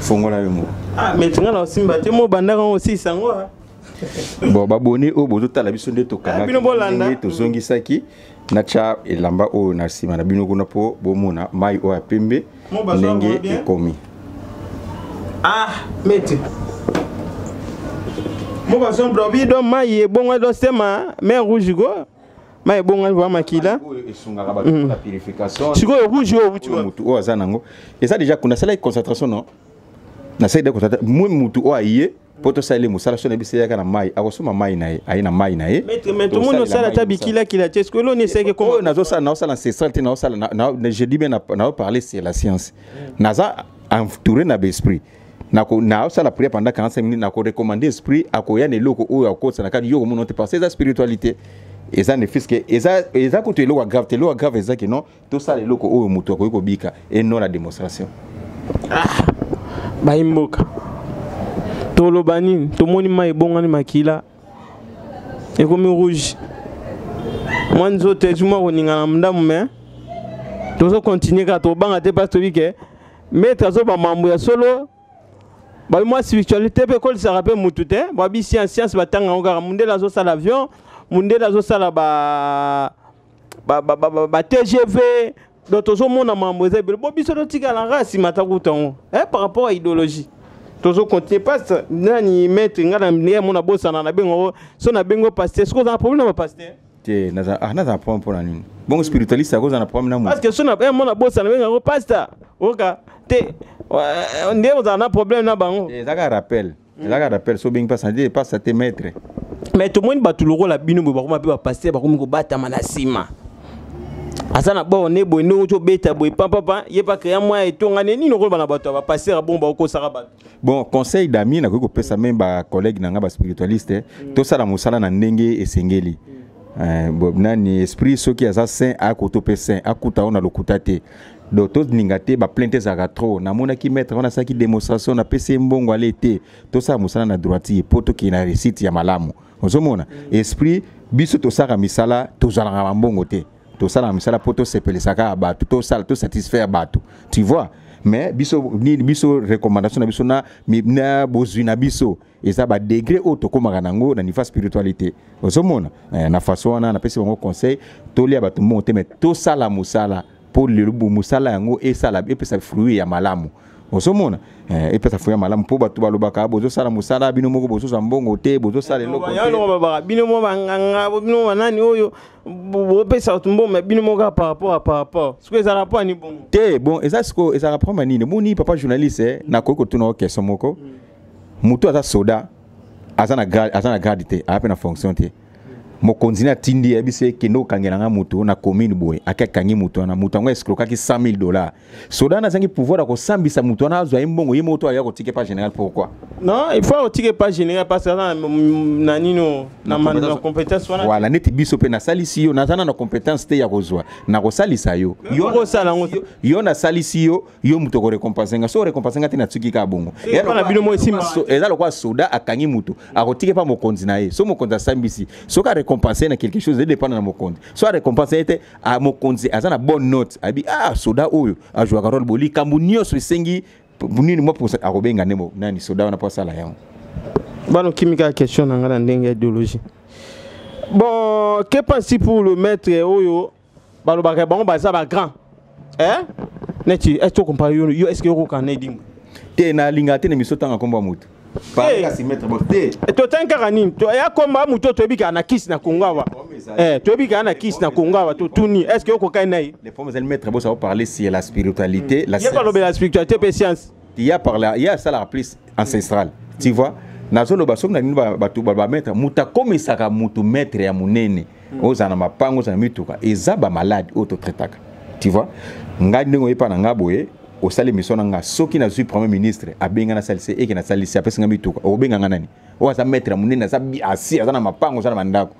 S1: Fongola yo moko.
S2: Ah, mais tinga na osimba te, mo bandaka ngo osilisa yango.
S1: Bon, babone oyo bozotala biso nde tokangaki,
S2: bino bolanda.
S1: Ndenge tozongisaki, natya elamba oyo na nsima na bino kuna mpo bomona mai oyo ya pembe
S2: Mo bazwa
S1: ndenge
S2: yango bien.
S1: ekomi.
S2: Ah, maître, mo bazwa blobi do mai ebongo do sema mer rouge go mai ebongo va makila.
S1: Oyo esungaka bato mpona purification.
S2: Sikoyo rouge oyo wuti
S1: oyo
S2: wapi?
S1: Motu oyo aza nango eza déjà kuna, asalaki concentration, non, nasali de concentration mwe mutu oyo aye mpo tosaleli mosala so na biso, eyaka na mai, akosomba mai na ye, aye na mai na ye.
S2: Maître, maître, omoni osala ata bikilakila te, sikoyo eloni eseki?
S1: Oyo
S2: Ekoma
S1: nazosala, naosala ancestral te, naosala je dis bien, naoparler sur la science. Naza entouré na baesprit, naosala prière pendant 45 minutes, nakorecommande esprit akoya na eloko oyo akotisa na kati yo komona te, parce que eza spiritualité, eza ne fiske, eza kutu eloko ya grave te. Eloko ya grave eza ke non, tosala eloko oyo moto akoki kobika et non la démonstration.
S2: Bayimboka, toloba nini? Tomoni mai ebongani makila, ekomi rouge, mwa nzoto ezwi mwa koningana ndamu, me tozokontinue kaka, tobanga te, mpasi toyebi ke maître azoba mambo ya solo. Babi mwa spiritualité mpe ekolisaka mpe mutu te. Babi science, science batanga yango kaka. Mundele azosala avion, mundele azosala ba TGV, donc tozomona mambo eza ebele. Bo biso totikala kaka nsima ta kuta yango, eh, par rapport à idéologie. Tozo continuer passe nani maître nga na ndenge mona bosana na bengo so na bengo pasteur, soki oza na problème na pasteur?
S1: Te, naza ah, naza na problème mpona nini? Bongo spiritualiste akozala na problème na moto?
S2: Parce que so na mona bosana bengo pasteur, oka te nde ozala na problème na bango.
S1: Eza kaka rappel, eza kaka rappel. So obengi pasa te, pasa te, maître.
S2: Mais tomoni bato lokola bino boye bakoma mpe bapasteur, bakomi kobatama na nsima, aza na bor ne boye, ndenge oti obeta boye pampapa, ye pa créa mwa etongane nini. Okoloba na bato ya bapasteur bongo bakokosaka bato?
S1: Bon, conseil d'ami nakoki kopesa même bacollègue na nga baspiritualiste, tosala mosala na ndenge esengeli. Nani esprit soki aza saint, akoto mpe saint akuta oyo na lokuta te. Donc tolinga te baplainte ezalaka trop. Namonaki maître wana asalaki démonstration, napesi ye mbongo ale te. Tosala mosala na droiture mpo tokende na réussite ya malamu. Ozomona esprit, biso tosalaka misala, tozalaka bambongo te. Tosalaka misala mpo tosepelisaka bato, tosala tosatisfaire bato, tu vois. Mais biso nini, biso recommandation na biso na bozwi na biso eza badegré oyo tokomaka nango na niveau ya spiritualité. Ozomona na façon wana napesi bango conseil: tolia bato mbongo te, mais tosala mosala mpo lelo mosala yango esala, epesa fruit ya malamu. Ozomona, epesa fruit ya malamu, mpo bato balobaka bozosala mosala, bino moko bozozwa mbongo te, bozosala eloko te.
S2: Balobaka bino mo banganga, bino banani oyo bopesa bato mbongo, mais bino moko par rapport à par rapport soki ezalaka mpo ani bongo?
S1: Te, bon, eza sikoyo ezalaka problème nini? Moni papa journaliste, nakoki kotuna yo question moko. Moto aza soda, aza na grade, aza na grade te, aza mpe na fonction te. Mokonzi na atindi, ayebisi ye: "Kende okangela nga moto na commune boye." Ake, akangi moto wana. Moto yango escrokaki 100 000 $. Soda wana azangi pouvoir ya kosambisa moto wana, azwa ye mbongo ye moko to aya kotika pa général? Pourquoi?
S2: Non, il faut otike pa général parce que aza na nino na compétence wana.
S1: Voilà, neti biso mpe nasalisi yo, naza na compétence te ya kozwa na kosalisa yo.
S2: Okosala yango.
S1: Yo nasalisi yo, yo moto okorécompense nga. So orécompense nga te, natsuki kaka bongo.
S2: Na bino mo esimba.
S1: Eza lokola soda akangi moto, akotike pa mokonzi na ye. So mokonzi asambisi, soki arécompense na quelque chose, edépendre na mokonzi. So arécompense ye te, mokonzi aza na bonne note, abi: "Ah, soda oyo azwaka role bo likambo nyonso esengi nini mwa akobenga nde nani soda wana mpo asala yango."
S2: Bano kimi kaka question na nga na ndenge ya idéologie. Bon, que penses pour le maître oyo balobaka bango baza bagrand, eh? Neti est okompare yo, yo est ce que okoka na edingo?
S1: Te, nalingaka te na miso ntanga nkombo ya motu. Kasi maître bo te.
S2: Totangi kaka nini ya komba motu oyo toyebi kaka na kisi na Kongo awa, toyebi kaka na kisi na Kongo awa. Totuni: est ce que okokai na ye?
S1: Les formes ezali, maître bo ça parler sur la spiritualité, la
S2: ye balobela spiritualité mpe science.
S1: Il y a par là, il y a ça, la plus ancestrale, tu vois. Nazoloba soki na bino bato bamaître, moto akomisaka motu maître ya monene, ozala na mapango, ozala na mituka, eza bamaladi oyo totraitaka, tu vois. Ngai ndenge oyepa na nga boye, osali émission na nga, soki nazwi premier ministre abenga nasalisi, eke nasalisi, apesi nga mituka, okobenga nga nani? Oyo aza maître ya monene, aza asi, aza na mapango, aza na bandako.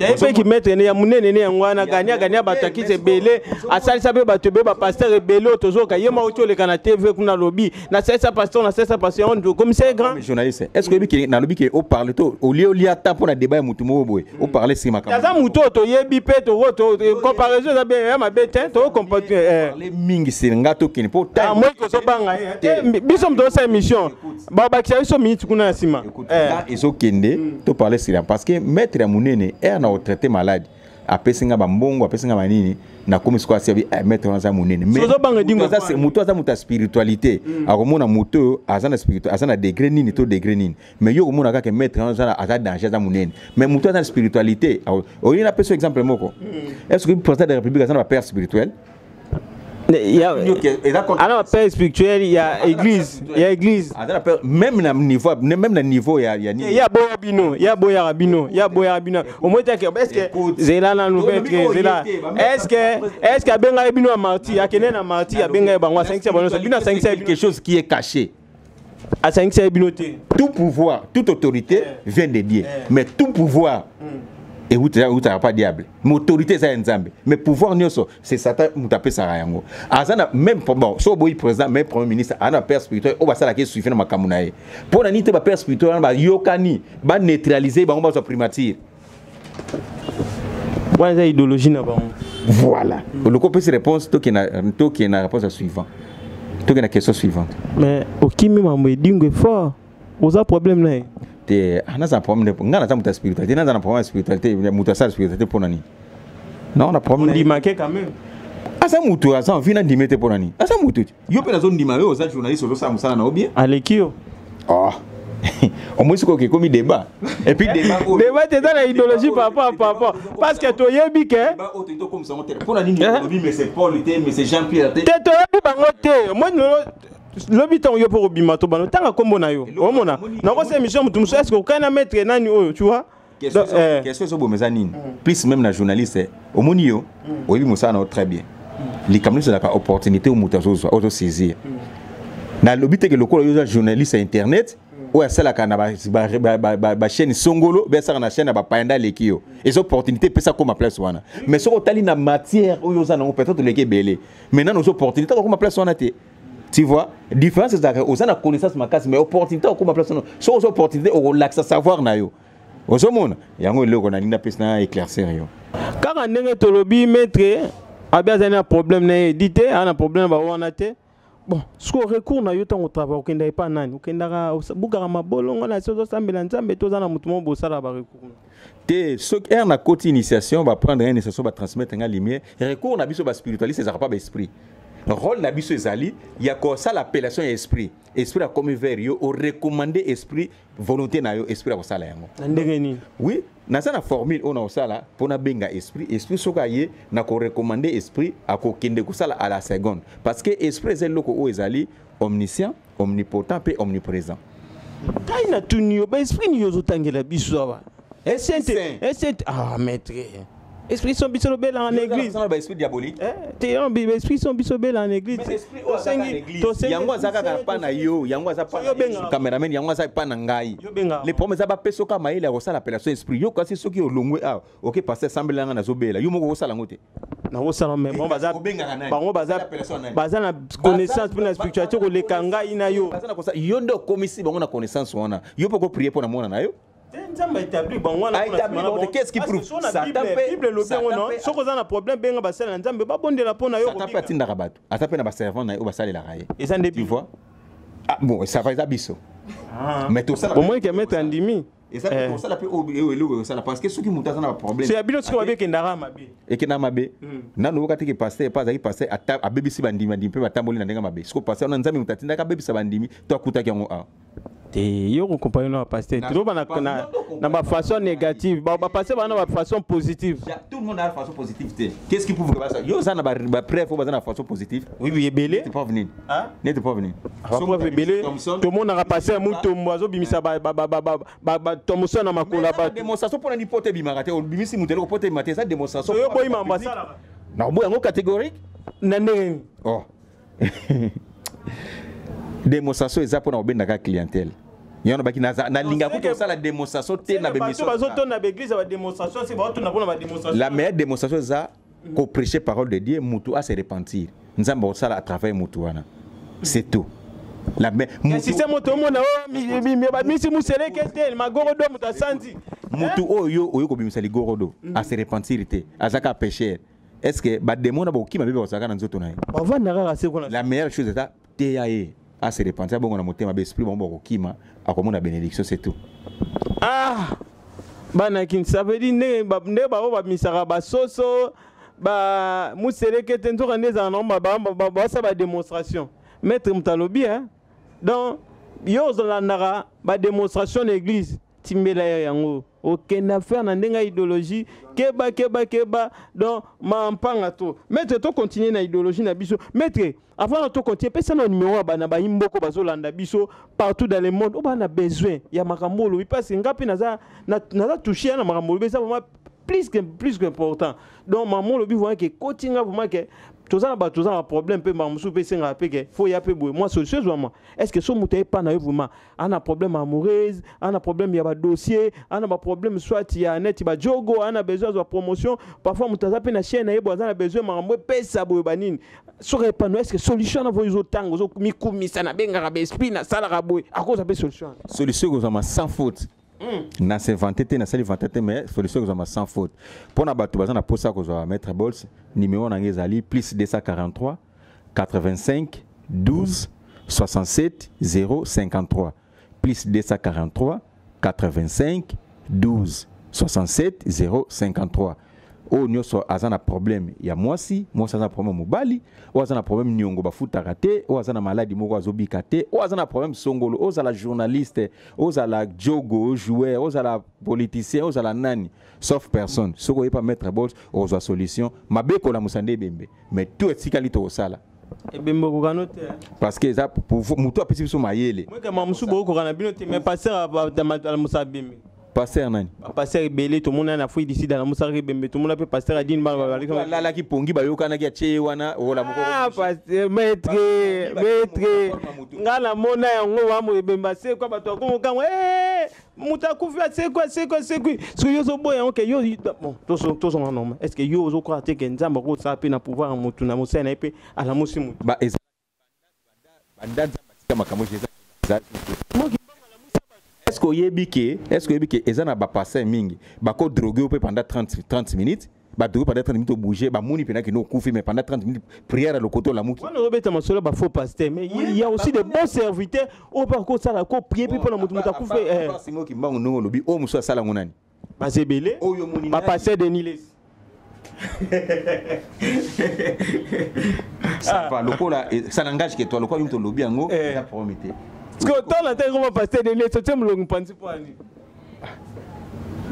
S2: Mpe maître ne ya monene ne yango wana gania gania bato akisi ebele, asalisa mpe bato ebele, bapasteur ebele oyo tozoka ye moko ti oleka na TV kuna, alobi: "Nasalisa pasteur, nasalisa pasteur." Yango commissaire grand.
S1: Journaliste, est ce que oyebi ke nalobi ke oparle to olie olia ata mpo na débat ya motu moko boye, oparle nsima?
S2: Aza motu oyo toyebi mpe comparaison eza bien ya mabe te.
S1: Tokoparle mingi se nga tokende mpo
S2: Moi kozobanga ye, biso moto osala émission, babakisa biso miniti kuna na nsima.
S1: Ezokende, toparle sila parce que maître ya monene ere na kotraite maladi, apesi nga bambongo, apesi nga banini, nakomi sikoyo asi abi maître wana aza monene. Moto aza moto ya spiritualité, akomona moto oyo aza na spiritualité, aza na degré nini to degré nini. Mais yo komona kaka maître wana aza danger, aza monene, mais moto aza na spiritualité oyo, napesi exemple moko: est ce que président de la République aza na bapère spirituel?
S2: Ana bapère spirituel ya église, ya église.
S1: Même na niveau ya
S2: nini. Ya boya bino, ya boyaka bino, ya boyaka bino omoi te. Est ce que zela nanu maître, zela, est ce que abengaki bino ya marti, akende na marti, abengaki bango, asangisi bango nyonso, bino asangisi?
S1: Quelque chose qui est caché.
S2: Asangisi bino te.
S1: Tout pouvoir, toute autorité vient de Dieu, mais tout pouvoir eutaka pas diable. Mais autorité eza ya Nzambe, mais pouvoir nyonso, c'est Satan moto apesaka yango. Aza na même, bon, so oboyi président, même premier ministre aza na père spirituel oyo basalaka esuivi na makambo na ye. Mpo na nini te bapère spirituel wana bayokani, baneutralize bango, bazwa primature?
S2: Wana eza idéologie na bango.
S1: Voilà, oloko opesi réponse. Tokende na réponse ya suivant, tokende na question suivante.
S2: Mais okimi mambo edingo fort, oza problème na ye?
S1: Te, naza na problème, nga naza moto ya spiritualité, naza na problème ya spiritualité. Moto asala spiritualité mpo na nini? Non, na problème.
S2: Ondimake quand même.
S1: Aza motu, aza envie na ndime te. Mpo na nini? Aza motu te. Yo mpe nazondima yo, oza journaliste, ozosala mosala na yo bien.
S2: Aleki yo.
S1: Oh, omoni sikoyo ekomi débat, et puis débat oyo
S2: Débat te, eza na idéologie papa papa, parce que toyebi ke
S1: débat oyo tokomisa yango te. Mpona nini olobi mais c'est Paul te, mais c'est Jean Pierre te?
S2: Te, toyebi bango te. Omoni, lelo lobi ntango yo mpo kobima, to bano ntanga nkombo na yo, omona nakosa émission, motu mosusu, est ce que okai na maître nani oyo, tu vois? Donc,
S1: Question ezoboma eza nini? Plus même na journaliste, omoni, yo oyebi mosala na yo très bien. Likambo nyonso ezalaka opportunité oyo moto azozwa, oyo azosaisir. Nalobi teke lokola yo oza journaliste ya internet oyo asalaka na bachaîne songolo, be asalaka na chaîne ya bapaya nde aleki yo. Eza opportunité epesa koma place wana. Mais soki otali na matière oyo oza nango, peut-être oleki ebele, mais nano oza opportunité okoma place wana te. Tu vois, différence ezalaka: oza na connaissance makasi, mais opportunité okoma place wana, soki oza opportunité, okolakisa savoir na yo. Ozomona yango, eloko nalingi napesi na éclaircir yo.
S2: Kaka ndenge tolobi, maître abi azali na problème na ye edi te, aza na problème na bawana te. Bon, sikoyo recours na yo, ntango travail, okendaka epa nani? Okendaka bukaka mabolongo na si, ozosambela Nzambe to oza na motu moko bosala barecours?
S1: Te, soki ere nakoti initiation, baprendre nga initiation, batransmettre nga lumière. Recours na biso baspiritualiste ezalaka pa baesprit. Rôle na biso ezali ya kosala appellation ya esprit. Esprit akomi vers yo, orecommande esprit volonté na yo, esprit akosala yango.
S2: Na ndenge nini?
S1: Oui, naza na formule oyo na kosala mpo nabenga esprit. Esprit soki aye na korecommande, esprit akokende kosala à la seconde, parce que esprit eza eloko oyo ezali omniscient, omnipotent mpe omniprésent.
S2: Ngai natuni yo, baesprit nini ozotangela biso awa? Esente esente, ah maître, esprit so biso lobelaka na église.
S1: Eza baesprit diabolique.
S2: Te, baesprit so biso obelaka na église.
S1: Yango aza kaka pa na yo, yango aza pa cameraman, yango aza pa na ngai. Le problème eza bapesa oka mayele ya kosala appellation esprit. Yo kasi soki olongwe awa, oke pasteur, sambela nga, nazobela, yo moko okosala yango te.
S2: Nakosala, mais bango baza, bango baza na connaissance mpe na spiritualité koleka ngai na yo.
S1: Yo nde okomisi bango na connaissance wana. Yo mpo koprier mpo na mwana na yo.
S2: Nzambe aétablir bango wana.
S1: Qu'est-ce qui prouve?
S2: Bible elobi yango, non? Soki oza na problème, benga basala na Nzambe, babondela mpo na yo.
S1: Satan mpe atindaka bato, ata mpe na baservant na ye oyo basalelaka ye.
S2: Eza nde
S1: Tu vois? Ah bon, ça va, eza biso, mais tosala.
S2: Omoni ke maître andimi.
S1: Eza tosala mpe oyo eloko ekosala, parce que soki moto aza na baproblème.
S2: So ya bino soki mabe ekendaka mabe.
S1: Ekendaka mabe. Nano oyoka teke pasteur epa azalaki pasteur, abebisi bandimi, bandimi mpe batamboli na ndenge mabe. Siko pasteur wana, Nzambe moto atindaka abebisa bandimi to akutaki yango awa?
S2: Te, yo kocomparer na bapasteur tozoba na bafaçon négative, bapasteur baa na bafaçon positive.
S1: Tout le monde a la façon positive te. Qu'est-ce qui prouve que basa yo oza na bapreuve oyo baza na façon positive?
S2: Oui, ebele.
S1: Neti preuve nini? Neti preuve nini?
S2: Bapreuve ebele. Tomonaka pasteur Mutombo azobimisa baThomson na makolo ya bato.
S1: Démonstration mpona nini? Po te ebimaka te. Obimisi moto eloko po te ebima te, eza démonstration.
S2: Oyo boyima basalaka.
S1: Nakoboya yango catégorique.
S2: Na ndenge nini?
S1: Oh, démonstration eza mpona kobendaka clientèle. Yango baki nalinga kuta kosala démonstration te na
S2: bémission. Bazotonda baéglise ya badémonstration, se baotonda mpona badémonstration.
S1: La meilleure démonstration eza koprêcher parole de Dieu, mutu ase repentir, Nzambe akosala à travers mutu wana, c'est tout. La
S2: système moto omona bamisi museleke te, magorodo, moto asanzi.
S1: Mutu oyo oyo kobimisa ligorodo, ase repentir te, aza kaka pécheur. Est ce que badémon na bokima mpe bakozalaka na nzoto na ye?
S2: Bavanda kaka se kuna.
S1: La meilleure chose eza teya ye, ase repentir, abongo na motema, baesprit bango bakokima, akomona bénédiction, c'est tout.
S2: Ah, bana kini, ça veut dire ndenge bango bamisaka basoso ba museleke te, nzoka nde ezala nango basala badémonstration. Maître moto alobi, donc yo ozolandaka badémonstration na église, timbela ye yango, okende affaire na ndenge ya idéologie. Keba, keba, keba. Donc mampanga to maître, tocontinue na idéologie na biso. Maître, avant na tocontinue, pesa na numéro ya bana bayimboko bazolanda biso partout dans le monde, oyo bana besoin ya makambo olobi, parce que nga mpe naza touché ya na makambo olobi. Eza vraiment plus que important. Donc mama olobi vraiment ke ekoti nga vraiment ke toza na bato, toza na problème mpe makambo mosusu mpe esengaka mpe ke fo ya mpe boye mwa solution ezwama. Est ce que so moto ayepa na yo vraiment ana problème amoureuse, ana problème ya badossier, ana baproblème soit ya neti bajogo, ana besoin azwa promotion, parfois moto aza mpe na chaîne na ye boye, aza na besoin makambo epesa boye banini, soki ayepa na yo, est ce que solution wana vo ezotanga, ozomikumisa, nabengaka baesprit, nasalaka boye, akozwa mpe solution wana?
S1: Solution ekozwama sans faute. Na s'invente te, nasali vante te, mais solution ekozwama sans faute. Mpo na bato baza na mposa ya kozwa maître Bols, numéro na ngai ezali plus 243 85 12 67 053, plus 243 85 12 67 053. Oyo nyonso aza na problème ya mwasi, mwasi aza na problème ya mobali, oyo aza na problème niongo bafutaka te, oyo aza na maladi moko azobika te, oyo aza na problème songolo, ozala journaliste, ozala jogo, joueur, ozala politicien, ozala nani, sauf personne. Soki oyepa Maître Bols, okozwa solution. Mabe kolamusa nde ebembe, mais tout etikali tokosala.
S2: Ebembe okokano te.
S1: Parce que eza motu apesi biso mayele.
S2: Mwekama mosusu bokokoka na bino te, mais pasteur alamusa ebembe.
S1: Pasteur nani?
S2: Pasteur ebele tomona na Afrique du Sud alamusaka ebembe, tomona mpe pasteur Adine
S1: bana alalaki pongi, bayokanaki atie ye wana ola moko.
S2: Ah, pasteur maître, maître, nga namona yango wamo ebembe asekwa, bato akomokango moto akufi asekwi, asekwi, asekwi. Soki yo ozoboya yango ke yo, bon, tozonga normal. Est ce que yo ozokoka te ke Nzambe akosala mpe na pouvoir ya motu na mosali na ye mpe alamusi motu?
S1: Ba eza banda Nzambe atika makambo eza. Est-ce que oyebi ke eza na bapasteur mingi bakodrogue yo mpe pendant 30 minutes, badrogue pendant 30 minutes, obouge, bamoni mpena kende okufi, mais pendant 30 minutes prière ya lokoto, olamuki?
S2: Wana ozobeta masolo ba faux pasteur, mais il y a aussi de bons serviteurs oyo mpe akosala ko prier mpe mpona motu, moto akufi.
S1: Simoki Mbangu, ndenge olobi, oyo mosusu asala yango nani?
S2: Baza ebele.
S1: Oyo omoni.
S2: Bapasteur Denis Lesi.
S1: Ça va, lokola ça n'engage que toi, lokola yo moto olobi yango, eza problème te.
S2: Parce que otala te koma pasteur Denis Lesi otie molongi mpanzi mpo ani?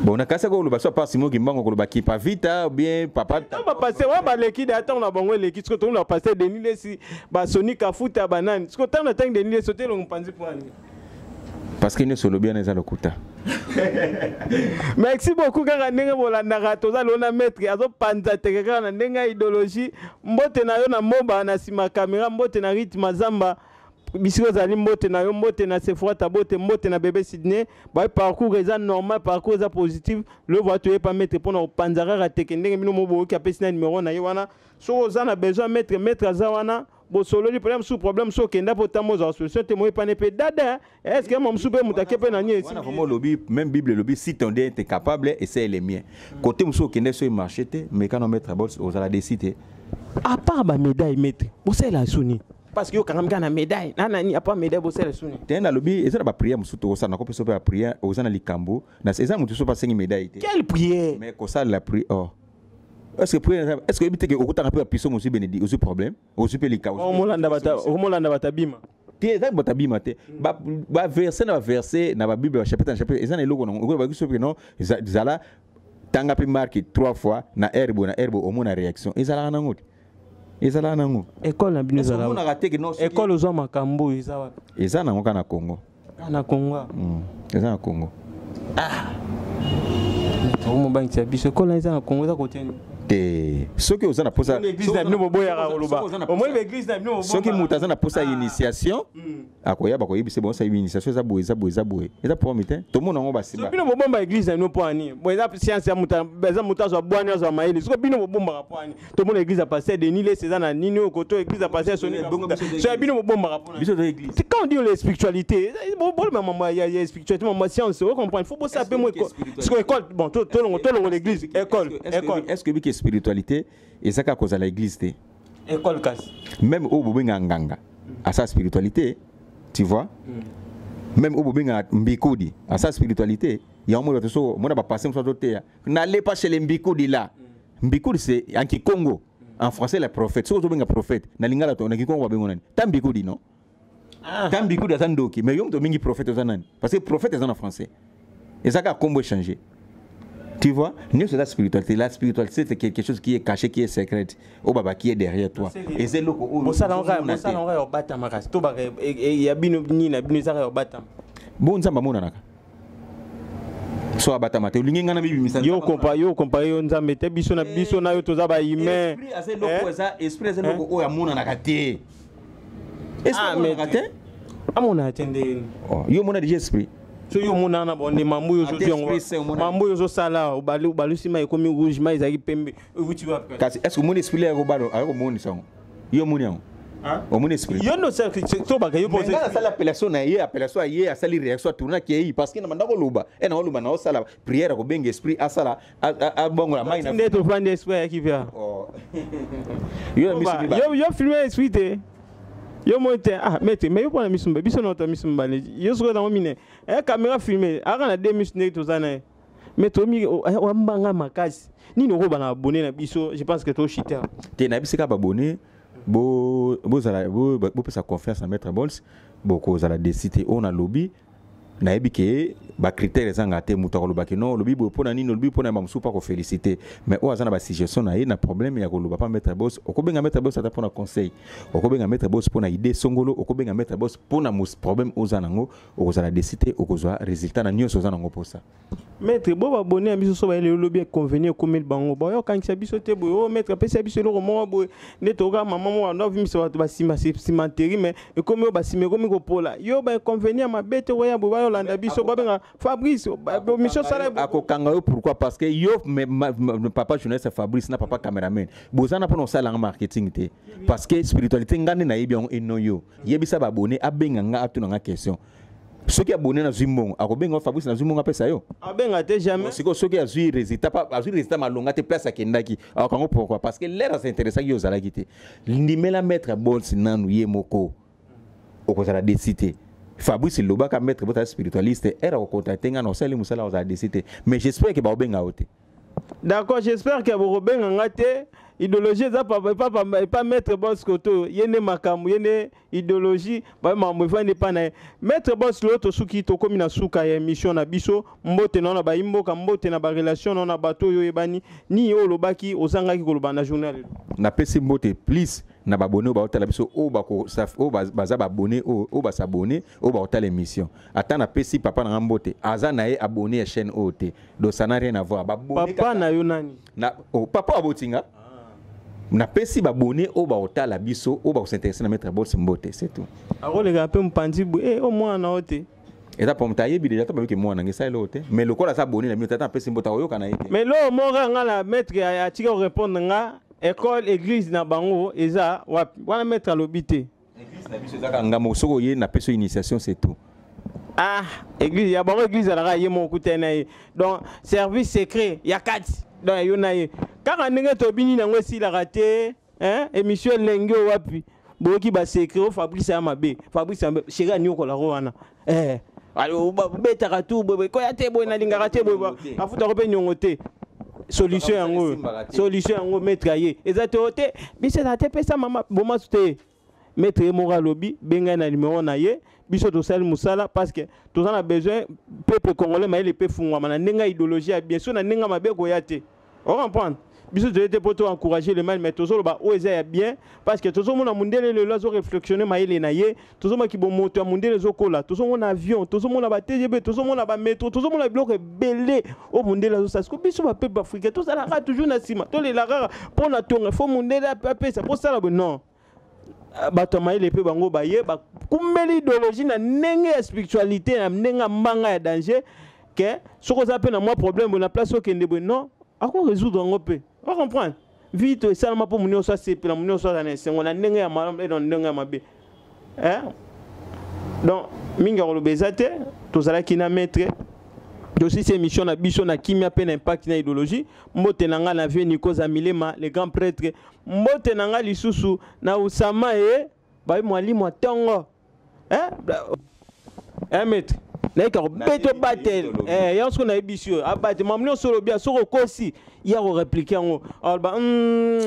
S1: Bon, nakasi koloba so apart Simoki Mbango, koloba Kipa Vita ou bien papa.
S2: Ntango bapasteur wana baleki de, ntango na bango eleki. Siko tomona bapasteur Denis Lesi, basoni Kafuta, banani. Siko ntango na ntango Denis Lesi otie elongi mpanzi mpo ani?
S1: Parce que nyonso olobi wana eza lokuta.
S2: Merci beaucoup. Kaka ndenge bolandaka, toza lelo na maître, azopanza teke kaka na ndenge ya idéologie. Mbote na yo na moba na nsima caméra, mbote na Rit Mazamba bisika ozali, mbote na yo, mbote na Sephora Tabote, mbote na bébé Sydney. Bai parcours eza normal, parcours eza positif. Le voa toyepa maître mpona kopanza kaka teke ndenge bino mo boyoki. Apesi na numéro na ye wana, soki oza na besoin maître, maître aza wana. Bosololi problème mosusu, problème mosusu okenda mpo ntango ozwa solution te, moyepane mpe dada. Est ce que mo mosusu mpe moto ake mpe na nie?
S1: Wana vraiment olobi, même Bible elobi: si ton Dieu est capable, essaye les miens. Côté mosusu okende so emarché te, mais quand on Maître Bols, ozala desi te.
S2: À part bamédaille, maître, bosala suni parce que yo kangami kaka na médaille na nani? À part médaille, bosala suni?
S1: Te, nalobi eza na baprière mosusu tokosala. Nakopesa mpe baprière. Oza na likambo, eza motu so basengi médaille te.
S2: Quelle prière?
S1: Mais kosalela prière, oh, est ce que prière, est ce que oyebi te ke okotanga mpe bapiso mosusu benedi, ozwi problème, ozwi mpe likambo?
S2: Okomolanda bato abima.
S1: Te, eza bato abima te. Baverset na baverset na babible, bachapitre na chapitre, eza na eloko nango. Okoyeba biso mpe non, zala tanga mpe marke trois fois na aire boye, na aire boye, omona réaction. Ezalaka nango te, ezalaka nango.
S2: École na bino ezala?
S1: Omonaka te ke non?
S2: École ozwa makambo oyo eza wapi?
S1: Eza nango kaka na Congo.
S2: Kaka na Congo?
S1: Eza na Congo.
S2: Okomobangisa biso, école na eza na Congo, eza kote nini?
S1: Te, soki oza na posa
S2: Église na bino boboyaka koloba, omoni baeglise na bino.
S1: Soki moto aza na posa ya initiation, akoya, bakoyebisa: bon, osala initiation, eza boye, eza boye, eza boye, eza problème te. Tomona yango basima.
S2: Bino bobomba église na bino mpo ani? Bo eza science ya moto, eza moto azwa bwani, azwa mayele. Soki bino bobombaka mpo ani? Tomona église ya pasteur Denis Lesi eza na nini oyo koto, église ya pasteur Soni. So ya bino bobombaka mpo?
S1: Biso toza église.
S2: Quand on dit les spiritualité, bolobela mambo ya spiritualité, mambo ya science, o comprendre, faut bosala mpe mo siko école. Bon, tolongo, tolongo l'église, école, école.
S1: Est ce que bike spiritualité eza kaka kozala église te?
S2: École kasi.
S1: Même oyo bobengaka nganga asa spiritualité, tu vois, même oyo bobengaka mbikudi asa spiritualité. Yango moni bato so omona bapase mosu azoteya: n'allez pas chez les mbikudi là. Mbikudi, c'est en kikongo, en français le prophète. Soki ozobenga prophète na lingala to na kikongo, babengo nani? Ta mbikudi, non? Ta mbikudi aza ndoki, mais yo moto omingi prophète, oza nani? Parce que prophète eza na français, eza kaka kombo échanger, tu vois. Nyonso eza spiritualité. La spiritualité, c'est quelque chose qui est caché, qui est secrète, oyo baba qui est derrière toi. Eza eloko oyo
S2: Bosala ngo ya obatama, kasi to baka ya bino nini na bino ezaka ya obatama.
S1: Bo Nzambe amonanaka, so abatama te. Olingi ngai na mibimisa?
S2: Yo compare yo Nzambe te. Biso na biso na yo toza bahumain.
S1: Esprit aza eloko oyo amonanaka te. Esprit amonanaka te.
S2: Amonaka te ndeni?
S1: Yo omona déjà esprit?
S2: So yo omona na bonde mambo oyo ozozwi yango, mambo oyo ozosala, obalusi mai, ekomi rouge, mai ezalaki pembe, ewuti wapi?
S1: Kasi est ce que omoni esprit ya kobalo akomonisa yango? Yo omoni yango? Omoni esprit?
S2: Yo ndo tobaka yo.
S1: Nga asali appellation na ye, appellation aye, asali réaction, atournaki ye, parce que na banda koloba e na oloba na osala prière, akobenga esprit, asala abongola mai.
S2: Nde tofandi, esprit ayaki via.
S1: Yo na miso.
S2: Yo filme esprit te, yo moi te. Ah maître, mais yo mpona miso mibale, biso na ota miso mibale. Yo soki nango mine e caméra filme aka na deux miso ndenge toza na ye. Maître omi wambanga makasi nini okoba na abonné na biso? Je pense que toshita.
S1: Te, nayebisi kaka baabonné bozala, bopesa confiance na Maître Bols, bokozala déçu te. Oyo nalobi, nayebi ke bacritère ezanga te. Moto akolobaki non, olobi boye mpo na nini, olobi mpo na bamosusu mpa kofélicité, mais oyo aza na basuggestion na ye na problème ya koloba mpa Maître Bos, okobenga Maître Bos ata mpo na conseil, okobenga Maître Bos mpo na idée songolo, okobenga Maître Bos mpo na problème oza nango, okozala déçu te, okozwa résultat na nyonso oza nango mposa.
S2: Maître, bo baabonné ya biso so bayele olobi convenir ekomeli bango, bayokangisa biso te boye. O maître apesi biso eloko moko boye nde toyoka mama moko ando avimisa bato basima cimenterie, mais ekomi oyo basima ekomi kopola. Yo bainconvénient mabe te oya boye, bayolanda biso, babenga Fabrice, mission sala.
S1: Akokanga yo pourquoi? Parce que yo papa journaliste Fabrice na papa cameraman boza na mpona kosalanga marketing te, parce que spiritualité nga nde nayebi yango. Eno yo yebisa baabonné abenga nga, atuna nga question. Soki abonné nazwi mbongo, akobenga Fabrice, nazwi mbongo, apesa yo.
S2: Abenga te, jamais.
S1: Sikoyo soki azwi résultat, azwi résultat malonga te place akendaki, akokango pourquoi? Parce que l'heure as'intéressaki, yo ozalaki te. Ndimela Maître Bols nanu ye moko, okozala déçu te. Fabrice lobaka Maître Bols aza spiritualiste, ere akocontacte nga na osali mosala, ozala déçu te. Mais j'espère ke baobenga yo te.
S2: D'accord, j'espère ke bokobenga nga te. Idéologie eza epa Maître Bos koto, ye nde makambo, ye nde idéologie, makambo efandi epa na ye. Maître Bos, lelo tosuki, tokómi na suka ya émission na biso. Mbote na yo na bayimboka, mbote na barelation na yo na bato oyo oyebani. Nini oyo olobaki ozangaki koloba na journal lelo?
S1: Napesi mbote plus na baabonné oyo baotala biso, oyo baza baabonné, oyo bas'abonner, oyo baotala émission. Ata napesi papa na nga mbote, aza na ye abonné ya chaîne oyo te, donc ça n'a rien à voir.
S2: Papa na yo nani?
S1: Na, oh, papa abotinga. Napesi baabonné oyo baotala biso, oyo bakos'intéresser na Maître Bols mbote, c'est tout.
S2: Akoleka mpe mopanzi boye, o mwana o te.
S1: Eza po moto ayebi déjà to babiki mwana nge esali oyo te, mais lokola aza abonné na bino, tata apesi mbote, akoyoka na ye te.
S2: Mais loo moko nga na maître atika korépondre nga, école église na bango eza wapi wana? Maître alobi te.
S1: Église na biso ezaka nga moko. Soki oye, napesi yo initiation, c'est tout.
S2: Ah, église ya bango, église alaka ye moko kutani na ye, donc service secret ya kati, donc yo na ye kaka. Ndenge tobini nango esilaka te, hein? Émission elenge oyo wapi boyoki basecret o Fabrice ya mabe. Fabrice ya chéri aniokolako wana, eh. Betaka tu boye, koya te boye, nalingaka te boye, afutako mpe niongo te. Solution yango, solution yango maître aye eza te o te biso eza te. Pesa mama bomasu te. Maître ye moko alobi bengai na numéro na ye. Biso tosali mosala parce que toza na besoin peuple congolais mayele mpe fungwama na ndenge ya idéologie ya bien. So na ndenge ya mabe koya te, ocomprendre? Biso toye te mpo to encourager le mal, mais tozoloba oyo eza ya bien, parce que tozomona mondele lelo azoréflexionne mayele na ye, tozomaki bomoto ya mondele ezokola, tozomona avion, tozomona ba TGV, tozomona bamétro, tozomona biloko ebele oyo mondele azosala. Siko biso bapeuple africain tozalaka toujours na nsima, tolela kaka mpo na tonga fo mondele apesa mposala boye. Non, bato ya mayele mpe bango baye bakumbeli idéologie na ndenge ya spiritualité, na ndenge ya mbanga ya danger, ke soki oza mpe na mwa problème boye na place okende boye, non, ako résoudre yango mpe. Ocomprendre? Vie to esalama mpo mo nyonso asepela, mo nyonso aza na esengo na ndenge ya malamu e na ndenge ya mabe. Donc mingi ya koloba eza te. Tozalaki na maître, tosisi émission na biso na kimia mpe na impact na idéologie. Mbote na ngai na vie Nico Zamilema, le grand prêtre. Mbote na ngai lisusu na Usama ye bayi mwalimu ya ntongo, eh, maître nayeka kobeta obatele yango. Soki nayebisi oyo abate mamu nyonso olobi, soki okosi ya korépliquer yango, aloba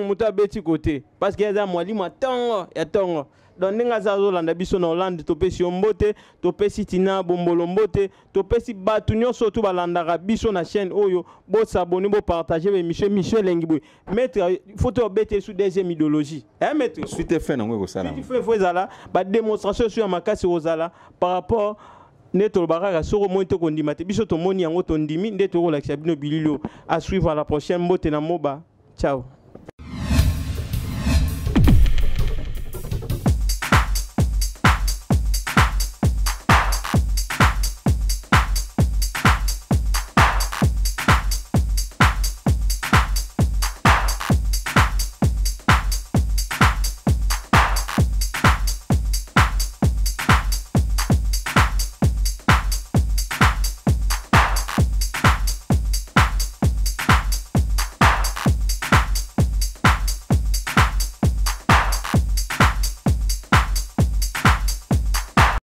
S2: moto abeti kote, parce que aza mwalimu ya ntongo ya ntongo. Donc ndenge aza azolanda biso na Hollande, topesi yo mbote, topesi Tina Bombolo mbote, topesi bato nyonso oyo balandaka biso na chaîne oyo. Bos'abonner, bopartage baémission. Émission elengi boye, maître, faut tobete su deuxième idéologie, eh maître?
S1: Suite fin nango ekosala.
S2: Suite fin fo ezala badémonstration esu ya makasi kozala par rapport nde toloba kaka. Soki omoni te kondima te, biso tomoni yango, tondimi nde tokolakisa bino bilili oyo. À suivre à la prochaine. Mbote na moba, ciao.